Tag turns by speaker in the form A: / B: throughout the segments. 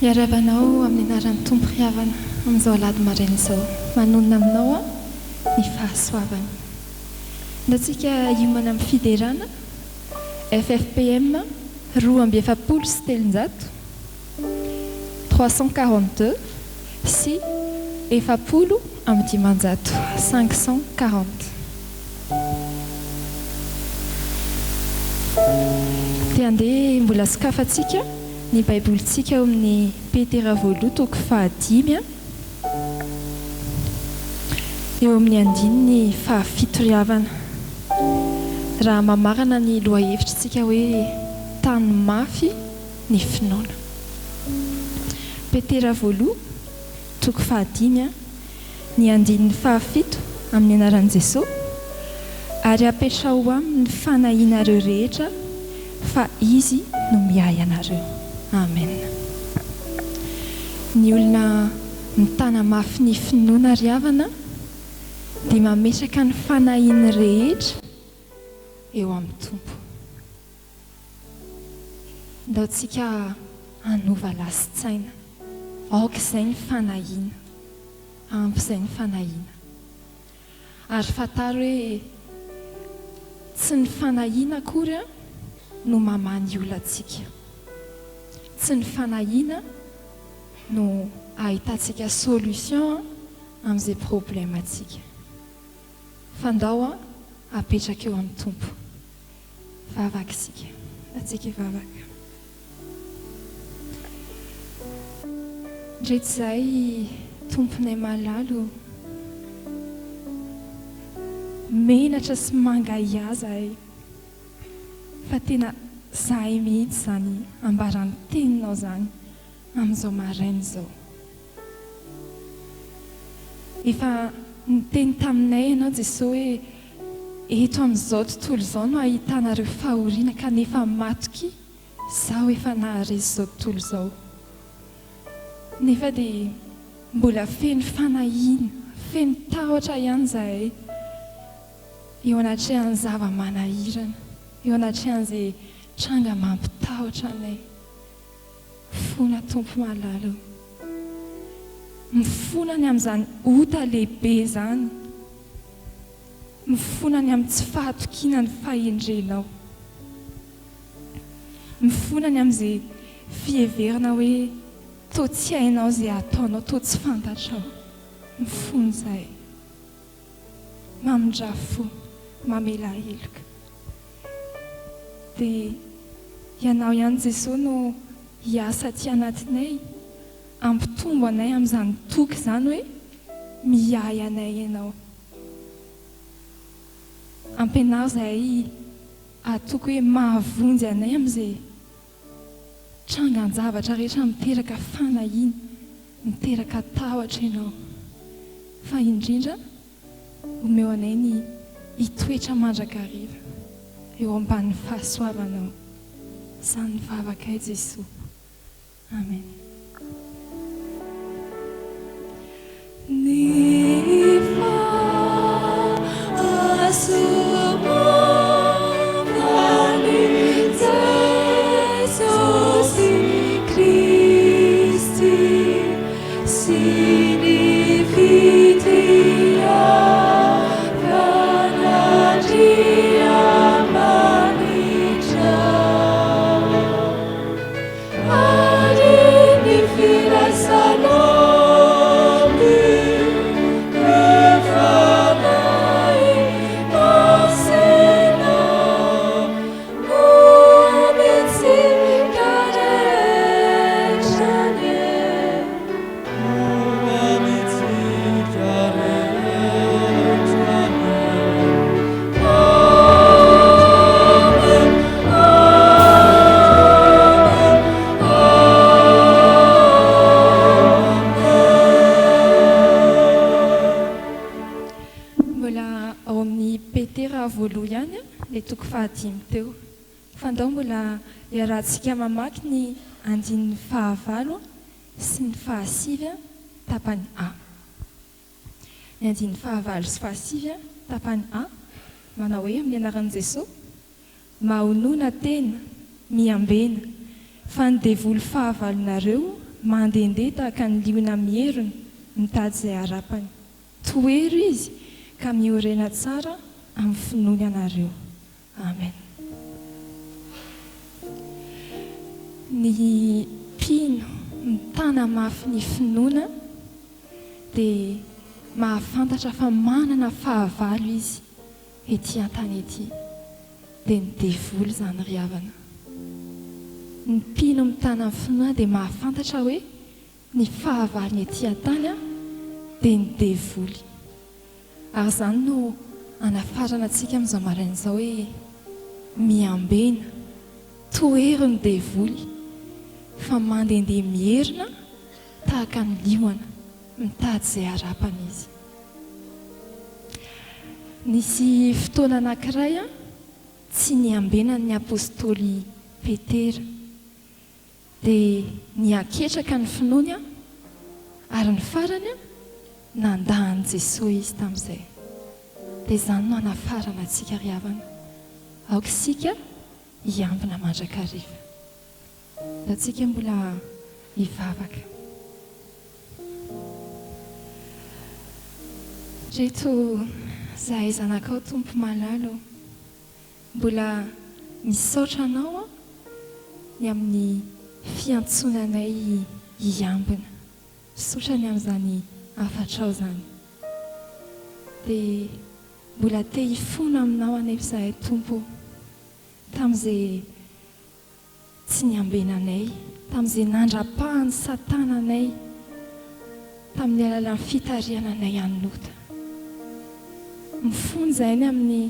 A: Miarahaba anao amin'ny anaran'ny Tompo ry havana amin'izao alahady maraina izao. Manonona aminao aho ny fahasoavany. Ndao tsika hiomana amin'ny fiderana, ffpm 342, 342 sy 540, 540. Dia andeha mbola sokafantsika ny Baibolintsika ao amin'ny Petera voaloha toko fahadimy, eo amin'ny andininy fahafito ry havana. Raha mamarana ny lohahevitritsika hoe tany mafy ny finoana. Petera voaloha toko fahadimy, ny andininy fahafito amin'ny anaran'i Jesoa, ary apetraho aminy ny fanahianareo rehetra fa Izy no miahy anareo. Amen. Ny olona mitana mafy ny finoana ry havana dia mametraka ny fanahiany rehetra eo amin'ny Tompo. Ndao tsika hanova lasin-tsaina. Aoka izay ny fanahiana. Ampy izay ny fanahiana. Ary fantaro hoe tsy ny fanahiana akory no mamaha ny olantsika. Tsy ny fanahiana no ahitantsika solution amin'izay problème-ntsika. Fa ndao apetraka eo amin'ny Tompo. Vavaka isika. Antsika hivavaka. Ndreto izahay Tomponay malala o. Menatra sy mangahiahy izahay fa tena izahay mihitsy izany ambaran'ny teninao izany amin'izao maraina izao. Efa niteny taminay Ianao Jesoa hoe eto amin'izao tontolo izao no ahitanareo fahoriana kanefa matokia Izaho efa naharesy izao tontolo izao. Nefa dia mbola feno fanahiana, feno tahotra ihany izahay eo anatrehan'ny zava-manahirana, eo anatrehan'izay tranga mampitahotra anay. Mifona Tompo malala o. Mifona ny amin'izany ota lehibe izany. Mifona ny amin'ny tsy fahatokiana ny fahendrenao. Mifona ny amin'izay fiheverana hoe toa tsy hainao izay ataonao, toa tsy fantatrao. Mifona izahay. Mamindrà fo, mamelà heloka. Dia Ianao ihany Jesoa no hiasa aty anatinay, hampitombo anay amin'izany toky izany hoe miahy anay Ianao. Ampianaro izahay hatoky hoe mahavonjy anay amin'izay trangan-javatra rehetra miteraka fanahiana, miteraka tahotra Ianao. Fa indrindra Omeo anay ny hitoetra mandrakariva eo ambanin'ny fahasoavanao. Izany ny vavakay Jesoa. Amen. Ny fahasoavan'i Jesosy Kristy sy ny fitiavan'Andriamanitra ary ny firaisanao ny Fanahy Masina ho amintsika rehetra anie. Mbola ao amin'ny Petera voaloha ihany ilay toko fahadimy teo. Fa ndao mbola iarahantsika mamaky ny andininy fahavalo sy ny fahasivy tapany A. Ny andininy fahavalo sy fahasivy tapany A manao hoe, Amin'ny anaran'i Jesoa, mahonona tena, miambena, fa ny devoly fahavalonareo mandehandeha tahaka ny liona mierona, mitady izay harapany. Tohero izy ka miorena tsara amin'ny finoany ianareo. Amen. Ny mpino mitana mafy ny finoana dia mahafantatra fa manana fahavalo izy ety an-tany ety, dia ny devoly izany ry havana. Ny mpino mitana ny finoana dia mahafantatra hoe ny fahavalony ety an-tany dia ny devoly. Ary izany no anafarana antsika amin'izao maraina izao hoe miambena, tohero ny devoly fa mandehandeha mierona tahaka ny liona mitady izay harapany izy. Nisy fotoana anankiray tsy niambenan'ny apostoly Petera. Dia niaketraka ny finoany ary ny farany nandà an'i Jesoa izy tamin'izay. Dia izany no hanafarana antsika ry havana. Aoka isika hiambina mandrakariva. Antsika mbola hivavaka. Reto zahay zanakao Tompo malala ô. Mbola misaotra Anao aho ny amin'ny fiantsoana anay hiambina. Misaotra ny amin'izany hafatrao izany. Dia mbola te hifona Aminao anefa izahay Tompo ô, tamin'izay tsy niambenanay, tamin'izay nandrapahan'i Satana anay tamin'ny alalan'ny fitarihana anay hanota. Mifona izahay ny amin'ny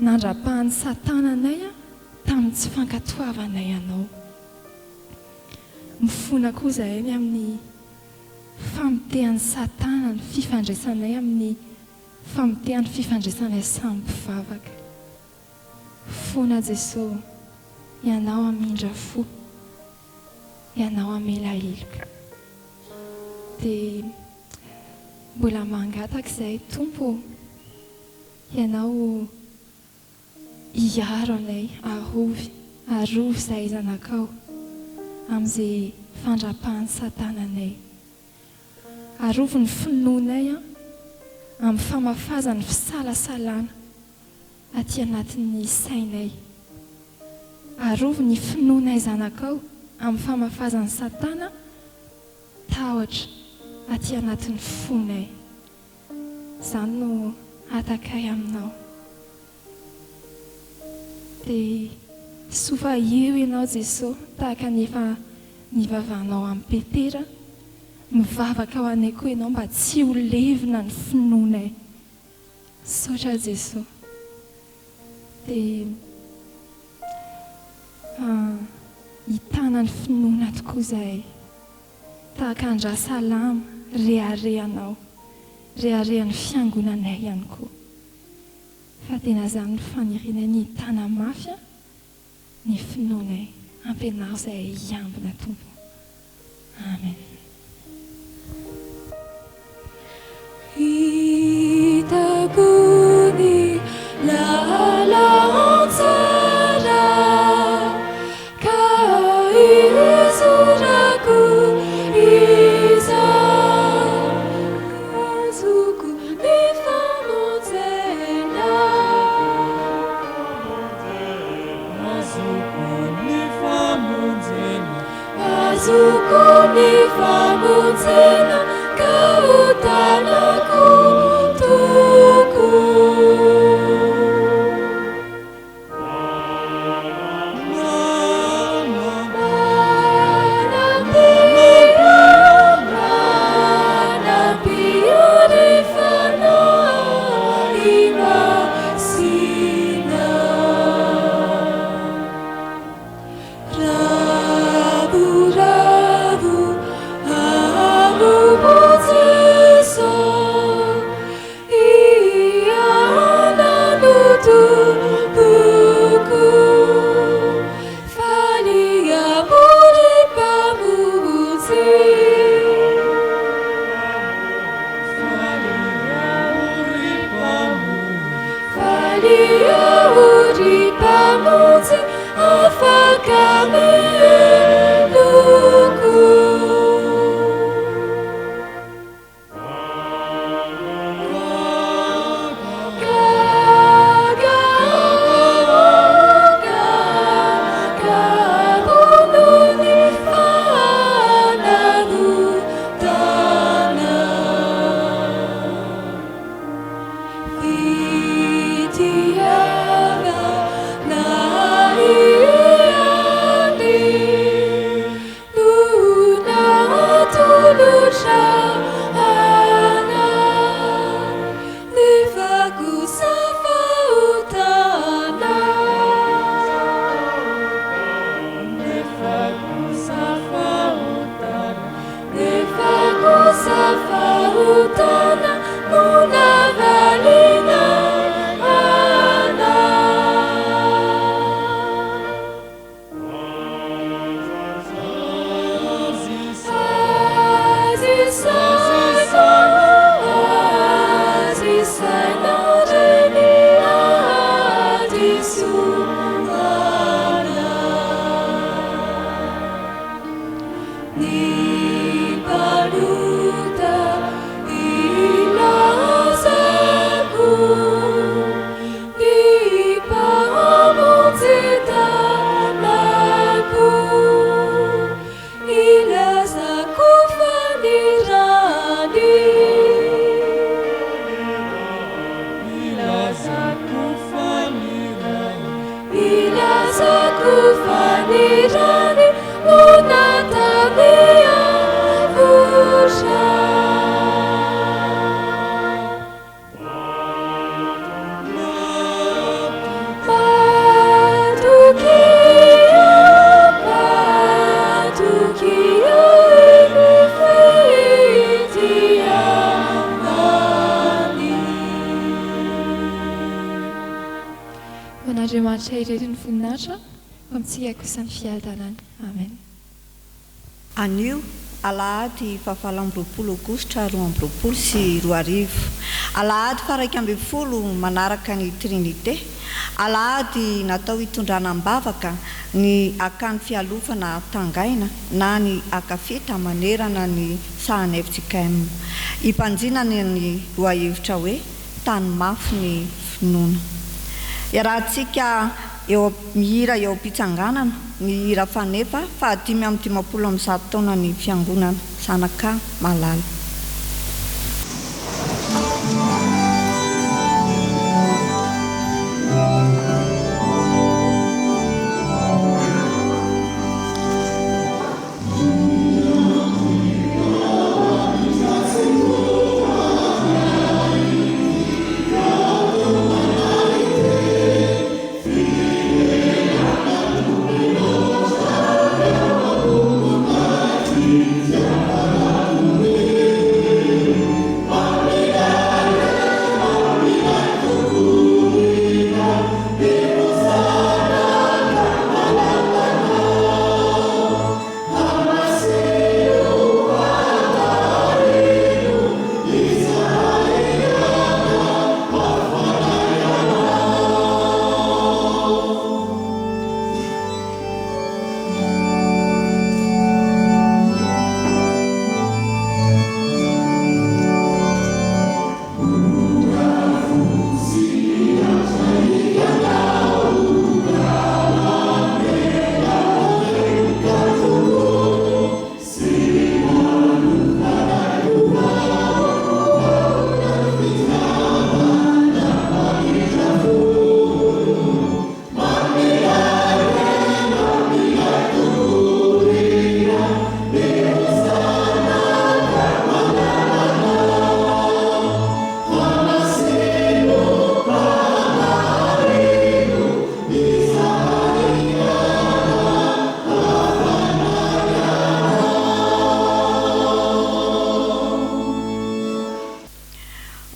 A: nandrapahan'i Satana anay tamin'ny tsy fankatoavanay Anao. Mifona koa izahay ny amin'ny famotehan'i Satana ny fifandraisanay amin'ny famotehan'ny fifandraisanay samy mpivavaka. Fona Jeso Ianao hamindra fo Ianao hamela heloka Dia mbola mangataka izahay Tompo ô Ianao hiaro anay arovy arovy izahay zanakao amin'izay fandrapahan'i satana anay Arovy ny finoanay amin'ny famafazan'ny fisalasalana aty anatin'ny sainay. Arovy ny finoanay zanakao amin'ny famafazan'i Satana tahotra aty anatin'ny fonay. Izany no hatakay aminao. Dia soa fa eo Ianao Jesoa, tahaka ny efa nivavahanao amin'i Petera, mivavaka ho anay koa Ianao mba tsy ho levona ny finoanay. Misaotra Jesoa. Dia hitana ny finoana tokoa izahay. Tahaka an-dRasalama, reharehanao, reharehan'ny fiangonanay ihany koa. Fa tena izany no fanirianay ny hitana mafy ny finoanay. Ampianaro izahay hiambina Tompo. Amen.
B: Hitako ny lalan-tsara ka izorako izany. Azoko ny famonjena.
C: Azoko ny famonjena.
B: Azoko ny famonjena ka ho tanako tokoa. Ravoravo, hanompo Jeso. Ny mpanota ilazako ny Mpamonjy tanako, ilazako fa ny rany.
C: Ilazako fa ny rany.
B: Ilazako fa ny rany no nataony avotra. Matokia, matokia eny fitiavany.
A: Ho an'Andriamanitra irery ny voninahitra, ho amintsika kosa ny fiadanana. Amen.
D: Anio, alahady fahavalo amby roapolo aogositra 2022, alahady faha-11 manaraka ny Trinite, alahady natao hitondrana am-bavaka ny Akany Fialofana Tangaina na ny Akafita manerana ny sahan'ny fjkm. Ibanjinana ny lohahevitra hoe Tany mafy ny finoana. Iarahantsika eo mihira eo am-pitsanganana ny hira fanefa faha-155 taonan'ny Fiangonana Zanaka Malala.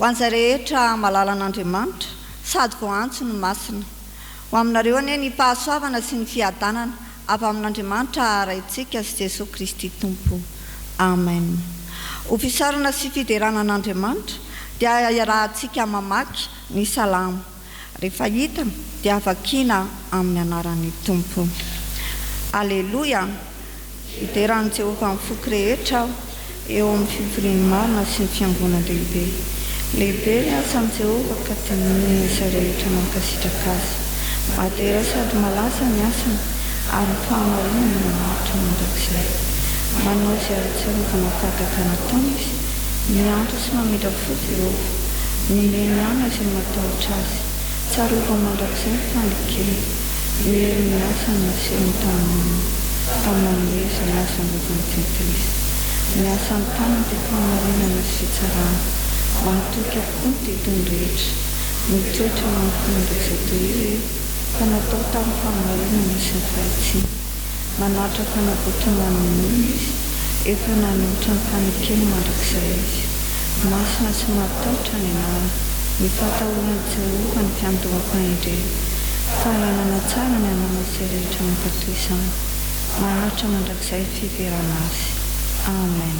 D: Ho an'izay rehetra malala an'Andriamanitra sady voaantso ny masina. Ho aminareo anie ny fahasoavana sy ny fiadanana avy amin'Andriamanitra Raintsika sy Jesoa Kristy Tompo. Amen. Ho fisaorana sy fiderana an'Andriamanitra dia iarahantsika mamaky ny Salamo. Rehefa hita dia vakiana amin'ny anaran'ny Tompo. Aleloia! Hidera an'i Jehovah amin'ny foko rehetra aho, eo amin'ny fivorian'ny marina sy ny fiangonan-dehibe. Lehibe ny asan'i Jehovah ka dinihina izay rehetra mankasitraka azy. Madera sady malaza ny asany, ary ny fahamarinany maharitra mandrakizay. Manao izay hahatsiarovana ny fahagagana ataony izy. Miantra sy mamindra fo Jehovah. Nomeny aina izay matahotra azy. Tsarovany mandrakizay ny fanekeny, ny herin'ny asany nasehony tamin'ny tamin'ny nanomezany azy hanova ny jentilisa. Ny asan'ny tanany dia fahamarinana sy fitsarana. Mahatoky avokoa ny didiny rehetra. Mitoetra eo amin'ny fo mandrakizay toy ireny fa natao tamin'ny fahamarinana sy ny fahitsiana. Manatra fanavotana ny olona izy, efa nanolotra ny fanekeny mandrakizay izy. Masina sy mahatahotra ny anarany. Ny fahatahorana an'i Jehovah ny fiandoham-pahendrena. Fahalalana tsara ny ananan'izay rehetra mankatò izany. Maharitra mandrakizay ny fiheverana azy. Amen.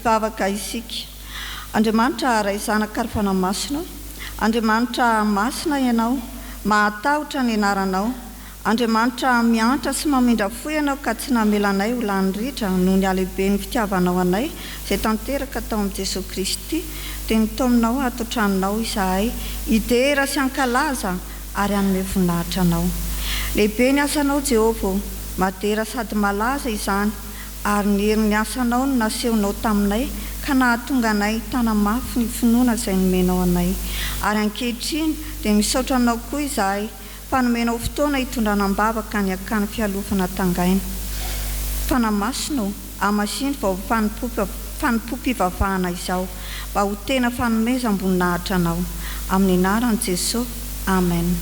D: Hivavaka isika. Andriamanitra Ray Zanaka ary Fanahy Masina, Andriamanitra Masina Ianao, mahatahotra ny anaranao. Andriamanitra miantra sy mamindra fo Ianao ka tsy namela anay ho lany ritra noho ny halehiben'ny fitiavanao anay izay tanteraka tao amin'i Jesoa Kristy dia nitaominao ato an-tranonao izahay hidera sy hankalaza ary hanome voninahitra Anao. Lehibe ny asanao Jehovah ô, madera sady malaza izany ary ny herin'ny asanao no nasehonao taminay ka nahatonga anay hitana mafy ny finoana izay nomenao anay. Ary ankehitriny dia misaotra Anao koa izahay fa nomenao fotoana hitondrana am-bavaka ny akany fialofana tangaina. Fanahy Masina ô, hamasino vao fanompoam-pivavahana izao, mba ho tena fanomezam-boninahitra Anao. Amin'ny anaran'i Jesoa. Amen.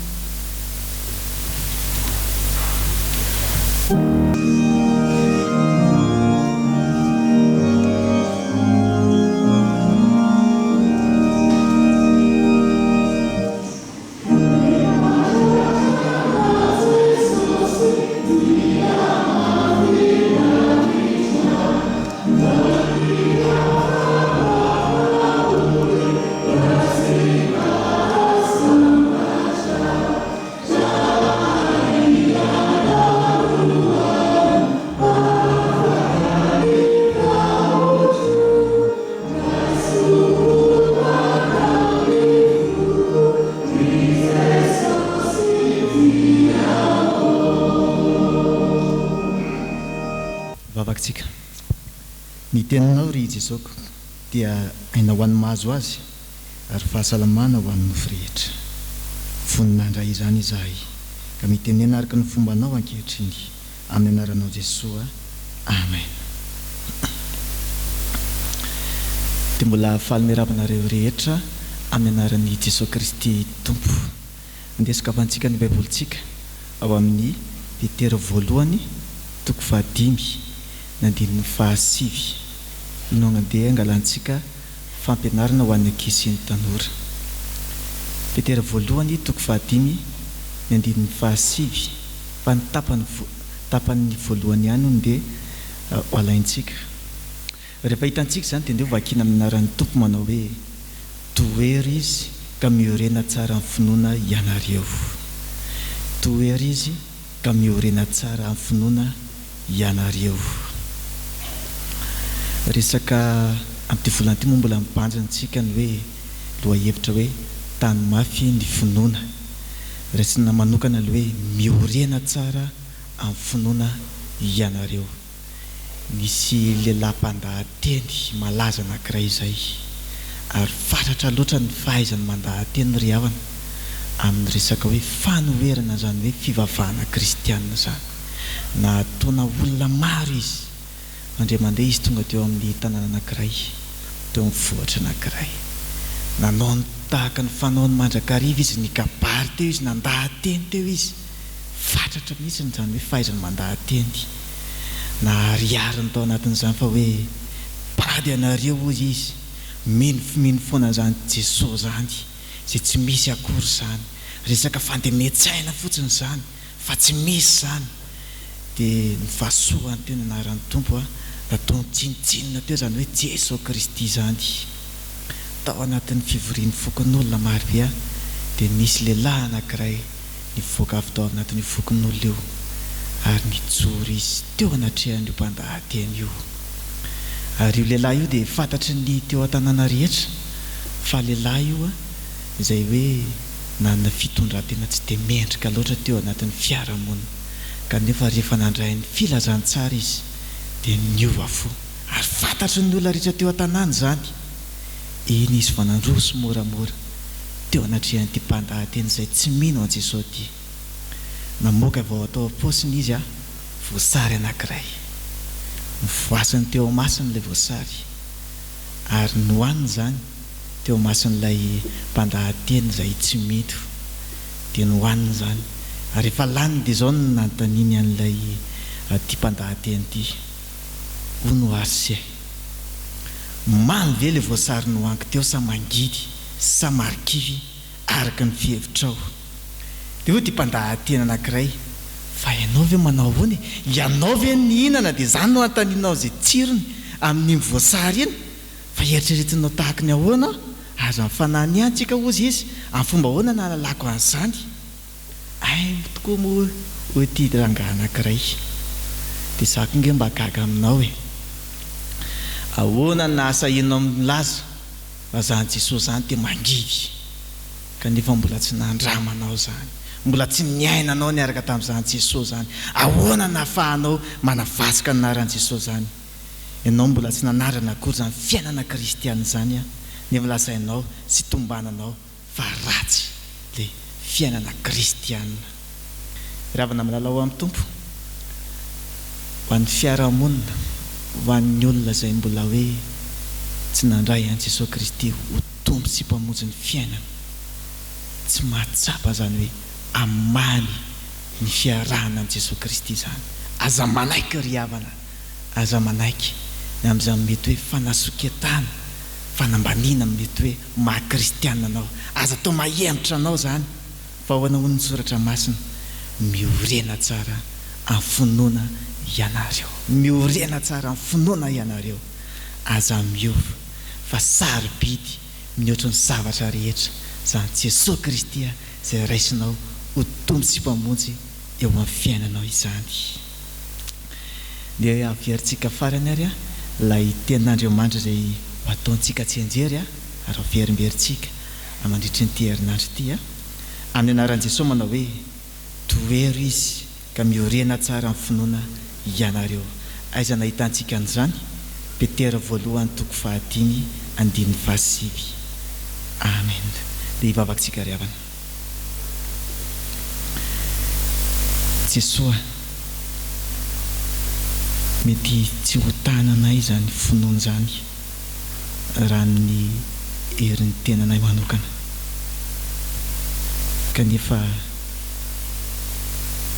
E: Vavakitsika. Ny teninao ry Jesoko dia aina ho an'ny mahazo azy ary fahasalamana ho an'ny nofo rehetra. Vonona handray izany izahay ka mitenena araka ny fombanao ankehitriny. Amin'ny anaranao Jesoa Amen. Dia mbola faly miarahaba anareo rehetra amin'ny anaran'i Jesoa Kristy Tompo. Andeha sokafantsika ny Baibolintsika ao amin'ny Petera voalohany toko fahadimy ny andininy fahasivy. No andeha angalantsika fampianarana ho an'ny ankizy sy ny tanora. Petera voalohany toko fahadimy ny andininy fahasivy. Fa ny tapany tapany voalohany ihany hono dia ho alaintsika. Rehefa hitantsika izany dia ndeha ho vakiana amin'ny anaran'ny Tompo manao hoe, Tohero izy ka miorena tsara amin'ny finoana ianareo. Tohero izy ka miorena tsara amin'ny finoana ianareo. Resaka amin'ity volana ity moa mbola mibanjina antsika ny hoe lohahevitra hoe tany mafy ny finoana. Raisina manokana ilay hoe miorena tsara amin'ny finoana ianareo. Nisy lehilahy mpandahateny malaza anankiray izay, ary fatratra loatra ny fahaizany mandahateny ry havana, amin'ny resaka hoe fanoherana izany hoe fivavahana kristiana izany. Nahataona olona maro izy. Indray mandeha izy tonga teo amin'ny tanàna anankiray, teo amin'ny vohitra anankiray. Nanao ny tahaka ny fanaony mandrakariva izy, nikabary teo izy, nandaha-teny teo izy. Fatratra mihitsy izany hoe fahaizany mandaha-teny. Naharihariny tao anatin'izany fa hoe, Bado ianareo, hoy izy, mino mino foana an'izany Jesoa izany, izay tsy misy akory izany. Resaka fandemen-tsaina fotsiny izany. Fa tsy misy izany dia nivasohany teo ny anaran'ny Tompo a, nataony tsinontsinona teo izany hoe Jeso Kristy izany. Tao anatin'ny fivorian'ny fokonolona marobe a, dia nisy lehilahy anankiray nivoaka avy tao anatin'io fokonolona io ary nijoro izy teo anatrehan'io mpandahateny io. Ary io lehilahy io dia fantatry ny teo an-tanàna rehetra fa lehilahy io a, izay hoe nanana fitondran-tena tsy dia mendrika loatra teo anatin'ny fiarahamonina, kanefa rehefa nandray ny filazantsara izy dia niova fo, ary fantatry ny olona rehetra teo an-tanàna izany. Eny izy vao nandroso moramora teo anatrehan'ity mpandahateny izay tsy mino an'i Jesoa ity. Namoaka vao atao am-paosiny izy a, voasary anankiray. Novoasiny teo amasony ilay voasary, ary nohaniny izany. teo imason'ilay mpandahateny izay tsy mino dia nohaniny izany ary rehefa laniny dia izao no nanontaniany an'ilay ity mpandahateny ity, hono ary se, mamy ve ilay voasary nohaniko teo sa mangidy sa marikivy araka ny fihevitrao? Dia hoy ity mpandahateny anankiray, fa ianao ve manao ahoana e? Ianao ve nihinana dia izany no anontanianao izay tsirony amin'iny voasary iny? Fa eritreretinao tahaky ny ahoana aho? Aza mifanany ihany tsika hozy izy, amin'ny fomba ahoana nahalalako an'izany? Hay tokoa moa hoy ity rangahy anankiray. Dia izaho koa nge mba gaga aminao e! Ahoana no nahasahianao milaza fa izany Jesoa izany dia mangidy? Kanefa mbola tsy nandramanao izany, mbola tsy niainanao niaraka tamin'izany Jesoa izany. Ahoana no nahafahanao manavatsika ny anaran'i Jesoa izany? Ianao mbola tsy nanandrana akory izany fiainana kristiana izany nefa lazainao sy tombananao fa ratsy le fiainana kristiana. Ry havana malala ao amin'ny Tompo, ho an'ny fiarahamonina, ho an'ny olona izay mbola hoe tsy nandray an'i Jesoa Kristy ho Tompo sy Mpamonjy ny fiainany, tsy mahatsapa izany hoe amany ny fiarahana amin'i Jesoa Kristy izany. Aza manaiky ry havana, aza manaiky ny amin'izany mety hoe fanasoketana, fanambaniana mety hoe maha kristiana anao. Aza atao mahemotra anao izany fa ahoana hoy ny soratra masina, miorena tsara amin'ny finoana ianareo. Miorena tsara amin'ny finoana ianareo. Aza miova fa sarobidy mihoatra ny zavatra rehetra izany Jesoa Kristy izay raisinao ho Tompo sy Mpamonjy eo amin'ny fiainanao izany. Dia averintsika farany ary ilay tenin'Andriamanitra izay ho ataontsika tsianjery ary averimberintsika mandritry ity herinandro ity. Amin'ny anaran'i Jesoa manao hoe, Tohero izy ka miorena tsara amin'ny finoana hianareo. Aiza nahitantsika an'izany? Petera voalohany toko fahadimy andininy fahasivy. Amen. Dia hivavaka isika ry havana. Jesoa, mety tsy ho tananay izany finoana izany raha ny herin'ny tenanay manokana, kanefa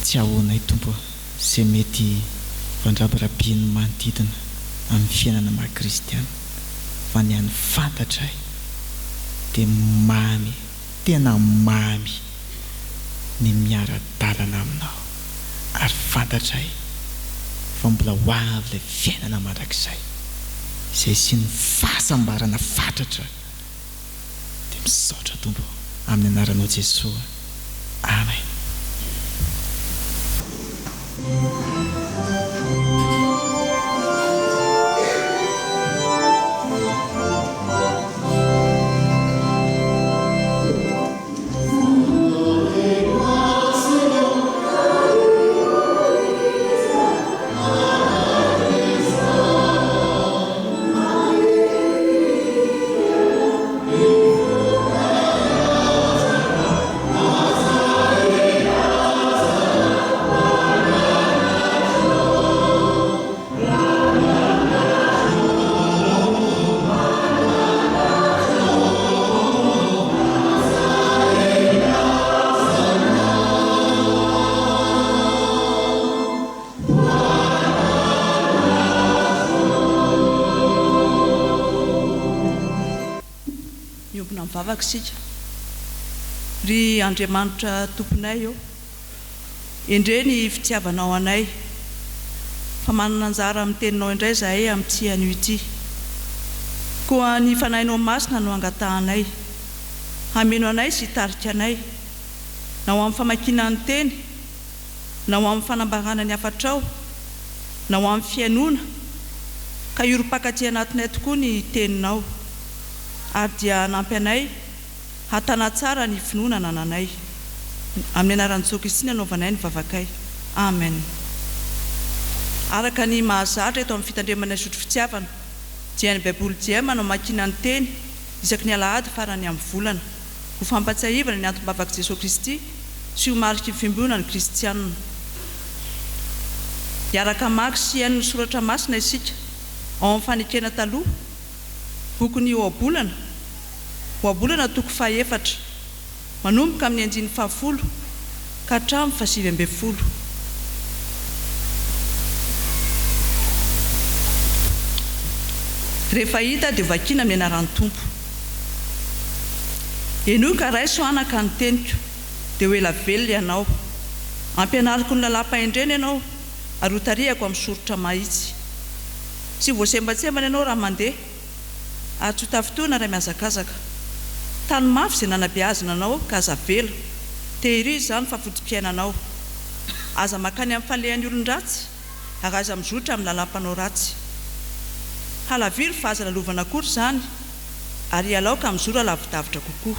E: tsy ahoanay Tompo izay mety fandrabirabian'ny manodidina amin'ny fiainana maha kristiana, fa ny an'ny fantatray dia mamy. Tena mamy ny miara-dalana aminao ary fantatray fa mbola ho avy ilay fiainana mandrakizay izay hisian'ny fahasambarana fatratra dia misaotra Tompo amin'ny anaranao Jesoa Amen.
F: Miombona mivavaka isika. Ry Andriamanitra Tomponay ô, endrey ny fitiavanao anay, fa manana anjara amin'ny Teninao indray izahay amin'ity anio ity. Koa ny Fanahinao Masina no angatahanay, hameno anay sy hitarika anay, na ho amin'ny famakiana ny Teny, na ho amin'ny fanambarana ny hafatrao, na ho amin'ny fihainoana, ka hiorim-paka aty anatinay tokoa ny Teninao, ary dia hanampy anay hatana tsara ny finoana anananay. Amin'ny anaran'i Jesoa Kristy no anaovanay ny vavakay. Amen. Araka ny mahazatra eto amin'ny Fitandremana Isotry Fitiavana, dia ny Baiboly diem no amakiana ny Teny isaky ny Alahady farany amin'ny volana. ho fampatsiahivana ny antom-bavak'i Jesoa Kristy sy ho mariky ny fiombonan'ny kristiana. Hiaraka hamaky sy hihaino ny soratra masina isika ao amin'ny Fanekena Taloha, bokin'ny Ohabolana, Ohabolana toko fahaefatra, manomboka amin'ny andininy fahafolo ka hatramin'ny fahasivy ambin'ny folo. Rehefa hita dia hovakiana amin'ny anaran'ny Tompo. Henoy ka raiso anaka ny teniko, dia ho ela velona ianao. Ampianariko ny lalam-pahendrena ianao, ary hotarihako amin'ny soritra mahitsy. Tsy ho voasembantsembana ianao raha mandeha. ary tsy ho tafintohina raha mihazakazaka. Tano mafy izay nanabeazina anao ka aza avela. Tehirizo izany fa foto-piainanao. Aza mankany amin'ny falehan'ny olon-dratsy, ary aza mizotra amin'ny lalam-panao ratsy. Halaviro fa aza lalovana akory izany, ary ialao ka mizora lavidavitra kokoa.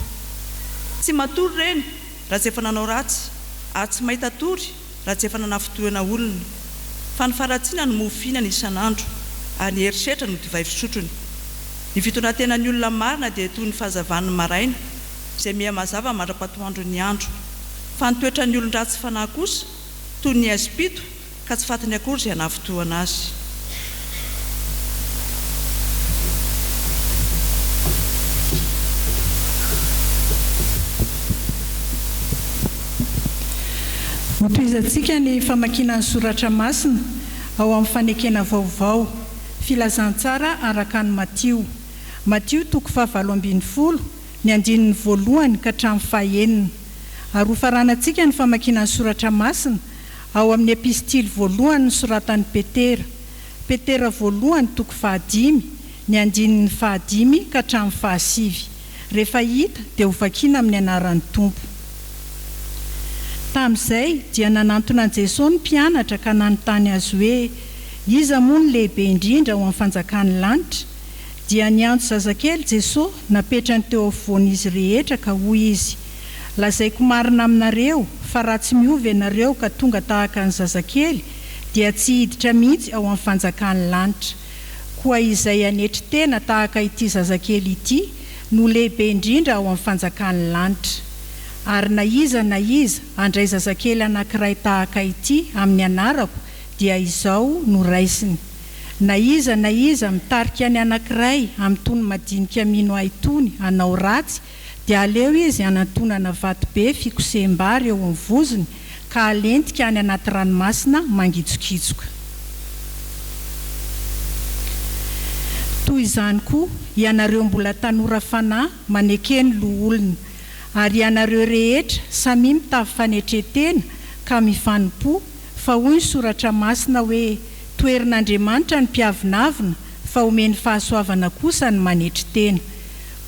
F: Tsy matory ireny raha tsy efa nanao ratsy, ary tsy mahita tory raha tsy efa nanafintohina olona. Fa ny faharatsiana no mofo fihinany isan'andro, ary ny herisetra no divay fisotrony. Ny fitondran-tenan'ny olona marina dia toy ny fahazavan'ny maraina, izay miha-mazava mandra-patoandron'ny andro. Fa ny toetran'ny olon-dratsy fanahy kosa, toy ny haizim-pito, ka tsy fantany akory izay hanafintohana azy.
G: Hotohizantsika ny famakiana ny soratra masina ao amin'ny Fanekena Vaovao, Filazantsara araka an'i Matio. Matio toko fahavalo ambinifolo, ny andininy voalohany ka hatramin'ny fahenina. Ary hofaranantsika ny famakiana ny soratra masina ao amin'ny epistily voalohany nosoratan'i Petera, Petera voalohany toko fahadimy, ny andininy fahadimy ka hatramin'ny fahasivy. Rehefa hita dia hovakiana amin'ny anaran'ny Tompo. Tamin'izay dia nanantona an'i Jesoa ny mpianatra ka nanontany Azy hoe, Iza moa no lehibe indrindra ao amin'ny fanjakan'ny lanitra? Dia niantso zazakely Jesoa, napetrany teo afovoan'izy rehetra ka hoy Izy, Lazaiko marina aminareo, fa raha tsy miova ianareo ka tonga tahaka ny zazakely, dia tsy hiditra mihitsy ao amin'ny fanjakan'ny lanitra. Koa izay hanetry tena tahaka ity zazakely ity no lehibe indrindra ao amin'ny fanjakan'ny lanitra. Ary na iza na iza handray zazakely anankiray tahaka ity amin'ny anarako, dia izao no raisiny. Na iza na iza mitarika ny anankiray amin'itony madinika mino ahy itony hanao ratsy, dia aleo izy hanantonana vatobe fikosehim-bary eo amin'ny vozony ka halentika any anaty ranomasina mangitsokitsoka. Toy izany koa, ianareo mbola tanora fanahy maneke ny loholona, ary ianareo rehetra samia mitafy fanetren-tena ka mifanompoa, fa hoy ny Soratra Masina hoe, Toherin'Andriamanitra ny mpiavonavona, fa omeny fahasoavana kosa ny manetry tena.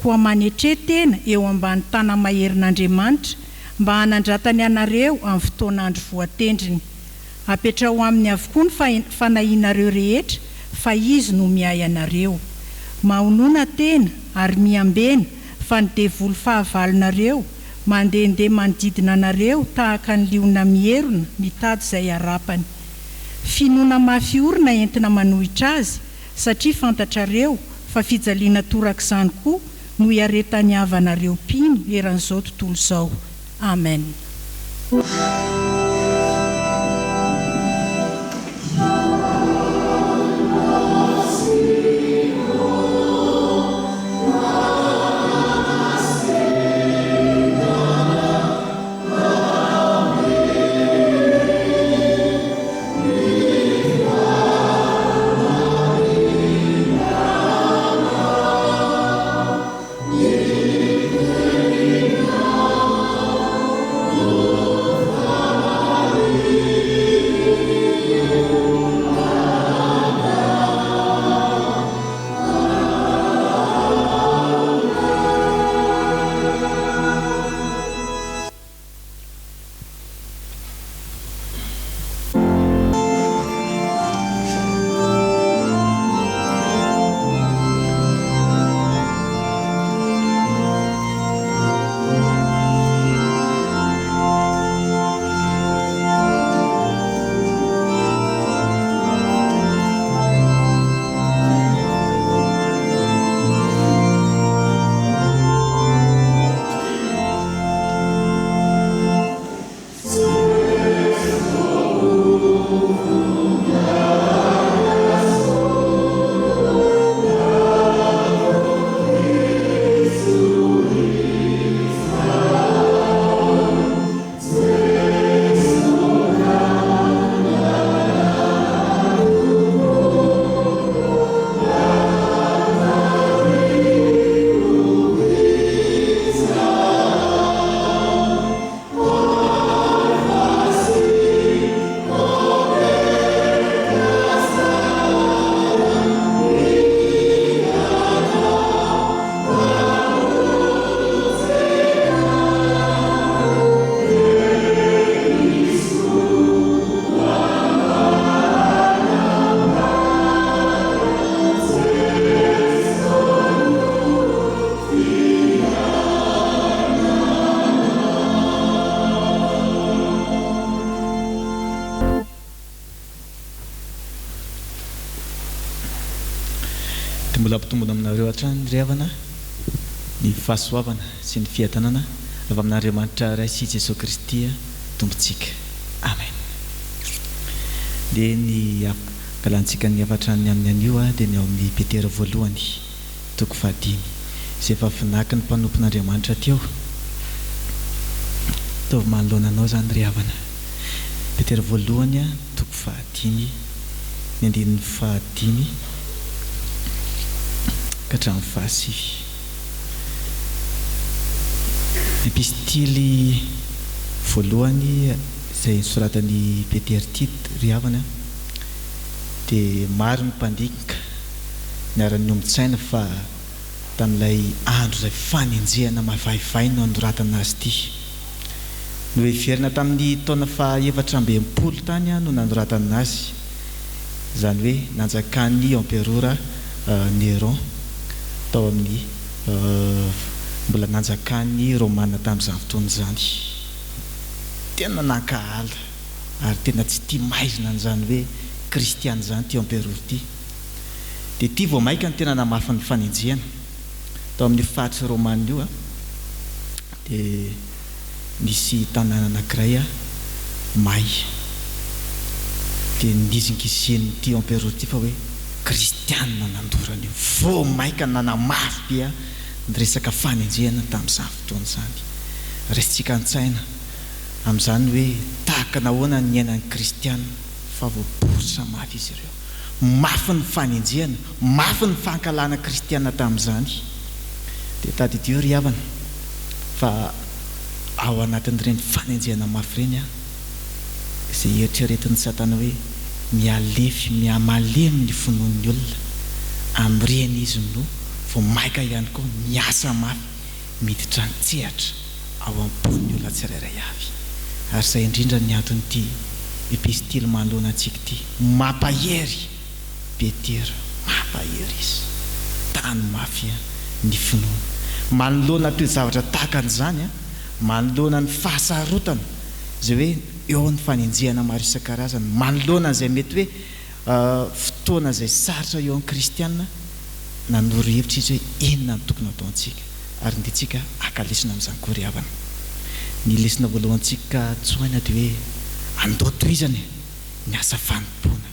G: Koa manetre tena eo ambany tana-maherin'Andriamanitra, mba hanandratany anareo amin'ny fotoan'andro voatendriny. Apetraho aminy avokoa ny fanahianareo rehetra, fa Izy no miahy anareo. Mahonona tena ary miambena, fa ny devoly fahavalonareo mandehandeha manodidina anareo tahaka ny liona mierona mitady izay harapany. Finoana mafy orina entina manohitra azy, satria fantatrareo fa fijaliana torak'izany koa no iaretan'ny havanareo mpino eran'izao tontolo izao. Amen.
E: Mbola ampitombona aminareo hatrany ry havana ny fahasoavana sy ny fiadanana avy amin'Andriamanitra Ray sy Jesoa Kristy Tompontsika. Amen. Dia ny angalantsika ny hafatra ny amin'ny anio dia ny ao amin'ny Petera voalohany toko fahadimy izay efa vinaky ny mpanompon'Andriamanitra teo. Ataovy manoloana anao izany ry havana. Petera voalohany toko fahadimy ny andininy fahadimy ka hatramin'ny fahasivy. Ny epistily voalohany izay nosoratan'i Petera ity ry havana dia maro ny mpandika niara-niombon-tsaina fa tamin'ilay andro izay fanenjehana mavaivay no nanoratana azy ity. Noheverina tamin'ny taona faha 64 tany no nanoratana azy, izany hoe nanjakan'ny emperora Néron tao amin'ny mbola nanjakan'ny Romana tamin'izany fotoana izany. Tena nankahala ary tena tsy tia maizina an'izany hoe kristiana izany ity emperora ity. Dia ity vao mainka no tena namafy ny fanenjehana. Tao amin'io faritra romana io dia nisy tanàna anankiray may. Dia nizingizinin'ity emperora ity fa hoe kristiana nandoro an'io. Vao mainka nanamafy be ny resaka fanenjehana tamin'izany fotoana izany. Raisintsika an-tsaina amin'izany hoe tahaka nahoana ny niainan'ny kristiana fa voaporitra mafy izy ireo. Mafy ny fanenjehana, mafy ny fankahalana kristiana tamin'izany. Dia tadidio ry havana fa ao anatin'ireny fanenjehana mafy ireny izay eritreretin'i Satana hoe mihalefy, mihamalemy ny finoan'ny olona, amin'ireny izy no vao maika ihany koa miasa mafy miditra an-tsehatra ao am-pon'ny olona tsirairay avy. Ary izay indrindra ny anton'ity epistily manoloana antsika ity. Mampahery Petera, mampahery izy. Tano mafy ny finoana. Manoloana toe-javatra tahaka an'izany, manoloana ny fahasarotana, izay hoe eo ny fanenjehana maro isan-karazany, manoloana an'izay mety hoe fotoana izay sarotra eo amin'ny kristiana, nanoro hevitra izy hoe inona no tokony hataontsika ary ndeha tsika haka lesona amin'izany koa ry havana. Ny lesona voalohantsika tsoahina dia hoe andao tohizana e ny asa fanompoana.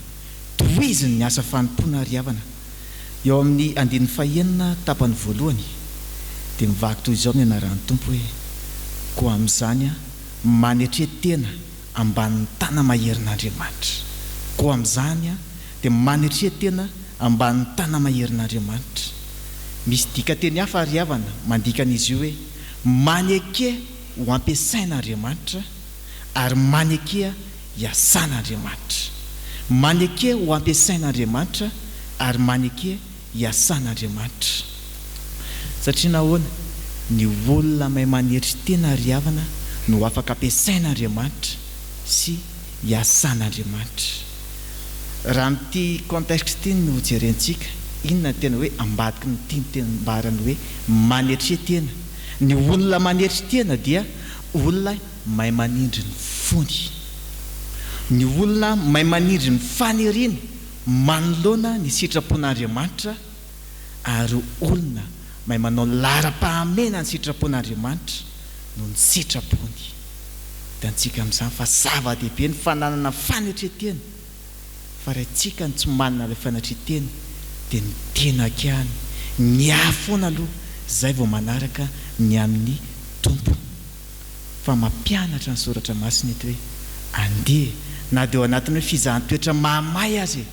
E: Tohiziny ny asa fanompoana ry havana. Eo amin'ny andininy fahenina tapany voalohany dia mivaky toy izao ny anaran'ny Tompo hoe, Koa amin'izany manetre tena ambanin'ny tana-maherin'Andriamanitra. Koa amin'izany dia manetre tena ambanin'ny tana-maherin'Andriamanitra. Misy dikanteny hafa ry havana mandika an'izy io hoe maneke ho ampiasain'Andriamanitra ary manekea hiasan'Andriamanitra. Maneke ho ampiasain'Andriamanitra ary maneke hiasan'Andriamanitra. Satria nahoana? Ny olona mahay manetry tena ry havana no afaka ampiasain'Andriamanitra sy hiasan'Andriamanitra. Raha amin'ity contexte ity no jerentsika, inona no tena hoe ambadiky ny tian-tenimbarany hoe manetry tena? Ny olona manetry tena dia olona mahay manindry ny fony. Ny olona mahay manindry ny faniriany manoloana ny sitrapon'Andriamanitra ary olona mahay manao laharam-pahamehana ny sitrapon'Andriamanitra noho ny sitrapony. Hitantsika amin'izany fa zava-dehibe ny fananana fanetren-tena, fa raha isika no tsy manana ilay fanetren-tena dia ny tenako ihany, ny ahy foana aloha izay vao manaraka ny amin'ny Tompo. Fa mampianatra ny Soratra Masina eto hoe andeha na dia ao anatin'ny hoe fizahan-toetra mahamay aza e,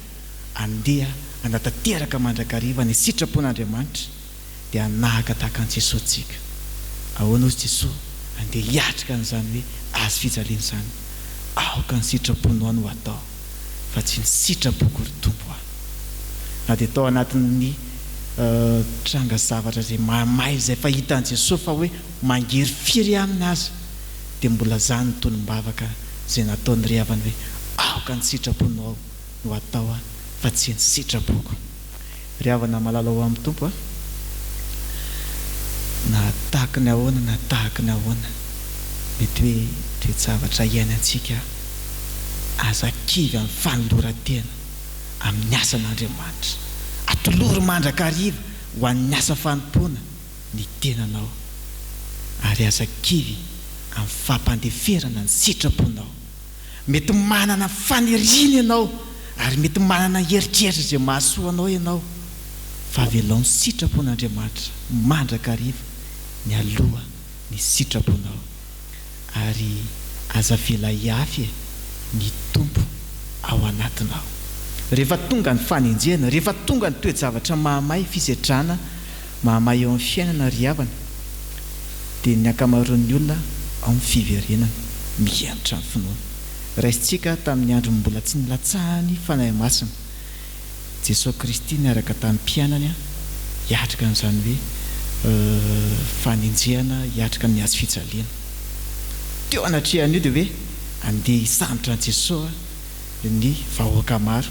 E: andeha hanatanteraka mandrakariva ny sitrapon'Andriamanitra dia hanahaka tahaka an'i Jesoa tsika. Ahoana hozy Jesoa andeha hiatrika an'izany hoe hazo fijaliana izany? Aoka ny sitraponao no hatao fa tsy ny sitrapoko ry Tompo a! Na dia tao anatin'ny tranga zavatra izay mahamay izay efa hitan'i Jesoa fa hoe mangirifiry aminy aza dia mbola zany ny tonom-bavaka izay nataony ry havana hoe aoka ny sitraponao no atao a fa tsy ny sitrapoko. Ry havana malala ao amin'ny Tompo a, na tahaky ny ahoana na tahaky ny ahoana mety hoe toe-javatra iainantsika, aza kivy amin'ny fanoloran-tena amin'ny asan'Andriamanitra. Atolory mandrakariva ho an'ny asa fanompoana ny tenanao, ary aza kivy amin'ny fampandeferana ny sitraponao. Mety manana faniriana ianao ary mety manana eritreritra izay mahasoa anao ianao, fa avelao ny sitrapon'Andriamanitra mandrakariva mialoha ny sitraponao. Ary aza avela hihafy e ny Tompo ao anatinao. Rehefa tonga ny fanenjehana, rehefa tonga ny toe-javatra mahamay, fisedrana mahamay eo amin'ny fiainana ry havana, dia ny ankamaroan'ny olona ao amin'ny fiverenana, mihemotra ny finoana. Raisintsika tamin'ny andro mbola tsy nilatsahan'ny Fanahy Masina. Jesoa Kristy niaraka tamin'ny mpianany hiatrika an'izany hoe fanenjehana, hiatrika ny hazo fijaliana. Teo anatrehan'io dia hoe andeha hisambotra an'i Jesoa ny vahoaka maro.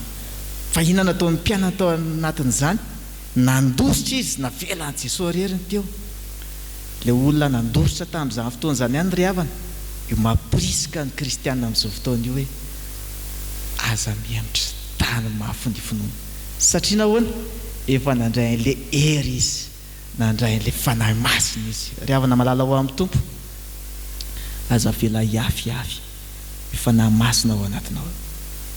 E: Fa inona no nataon'ny mpianany tao anatin'izany? Nandositra izy, navela an'i Jesoa irery ny teo. Ilay olona nandositra tamin'izany fotoana izany ihany ry havana, io mampirisika ny kristiana amin'izao fotoana io hoe aza mihemotra, tano mafy ny finoana. Satria nahoana? Efa nandray an'ilay hery izy, nandray an'ilay Fanahy Masina izy. Ry havana malala ao amin'ny Tompo, aza avela hiafiafy io Fanahy Masina ao anatinao io,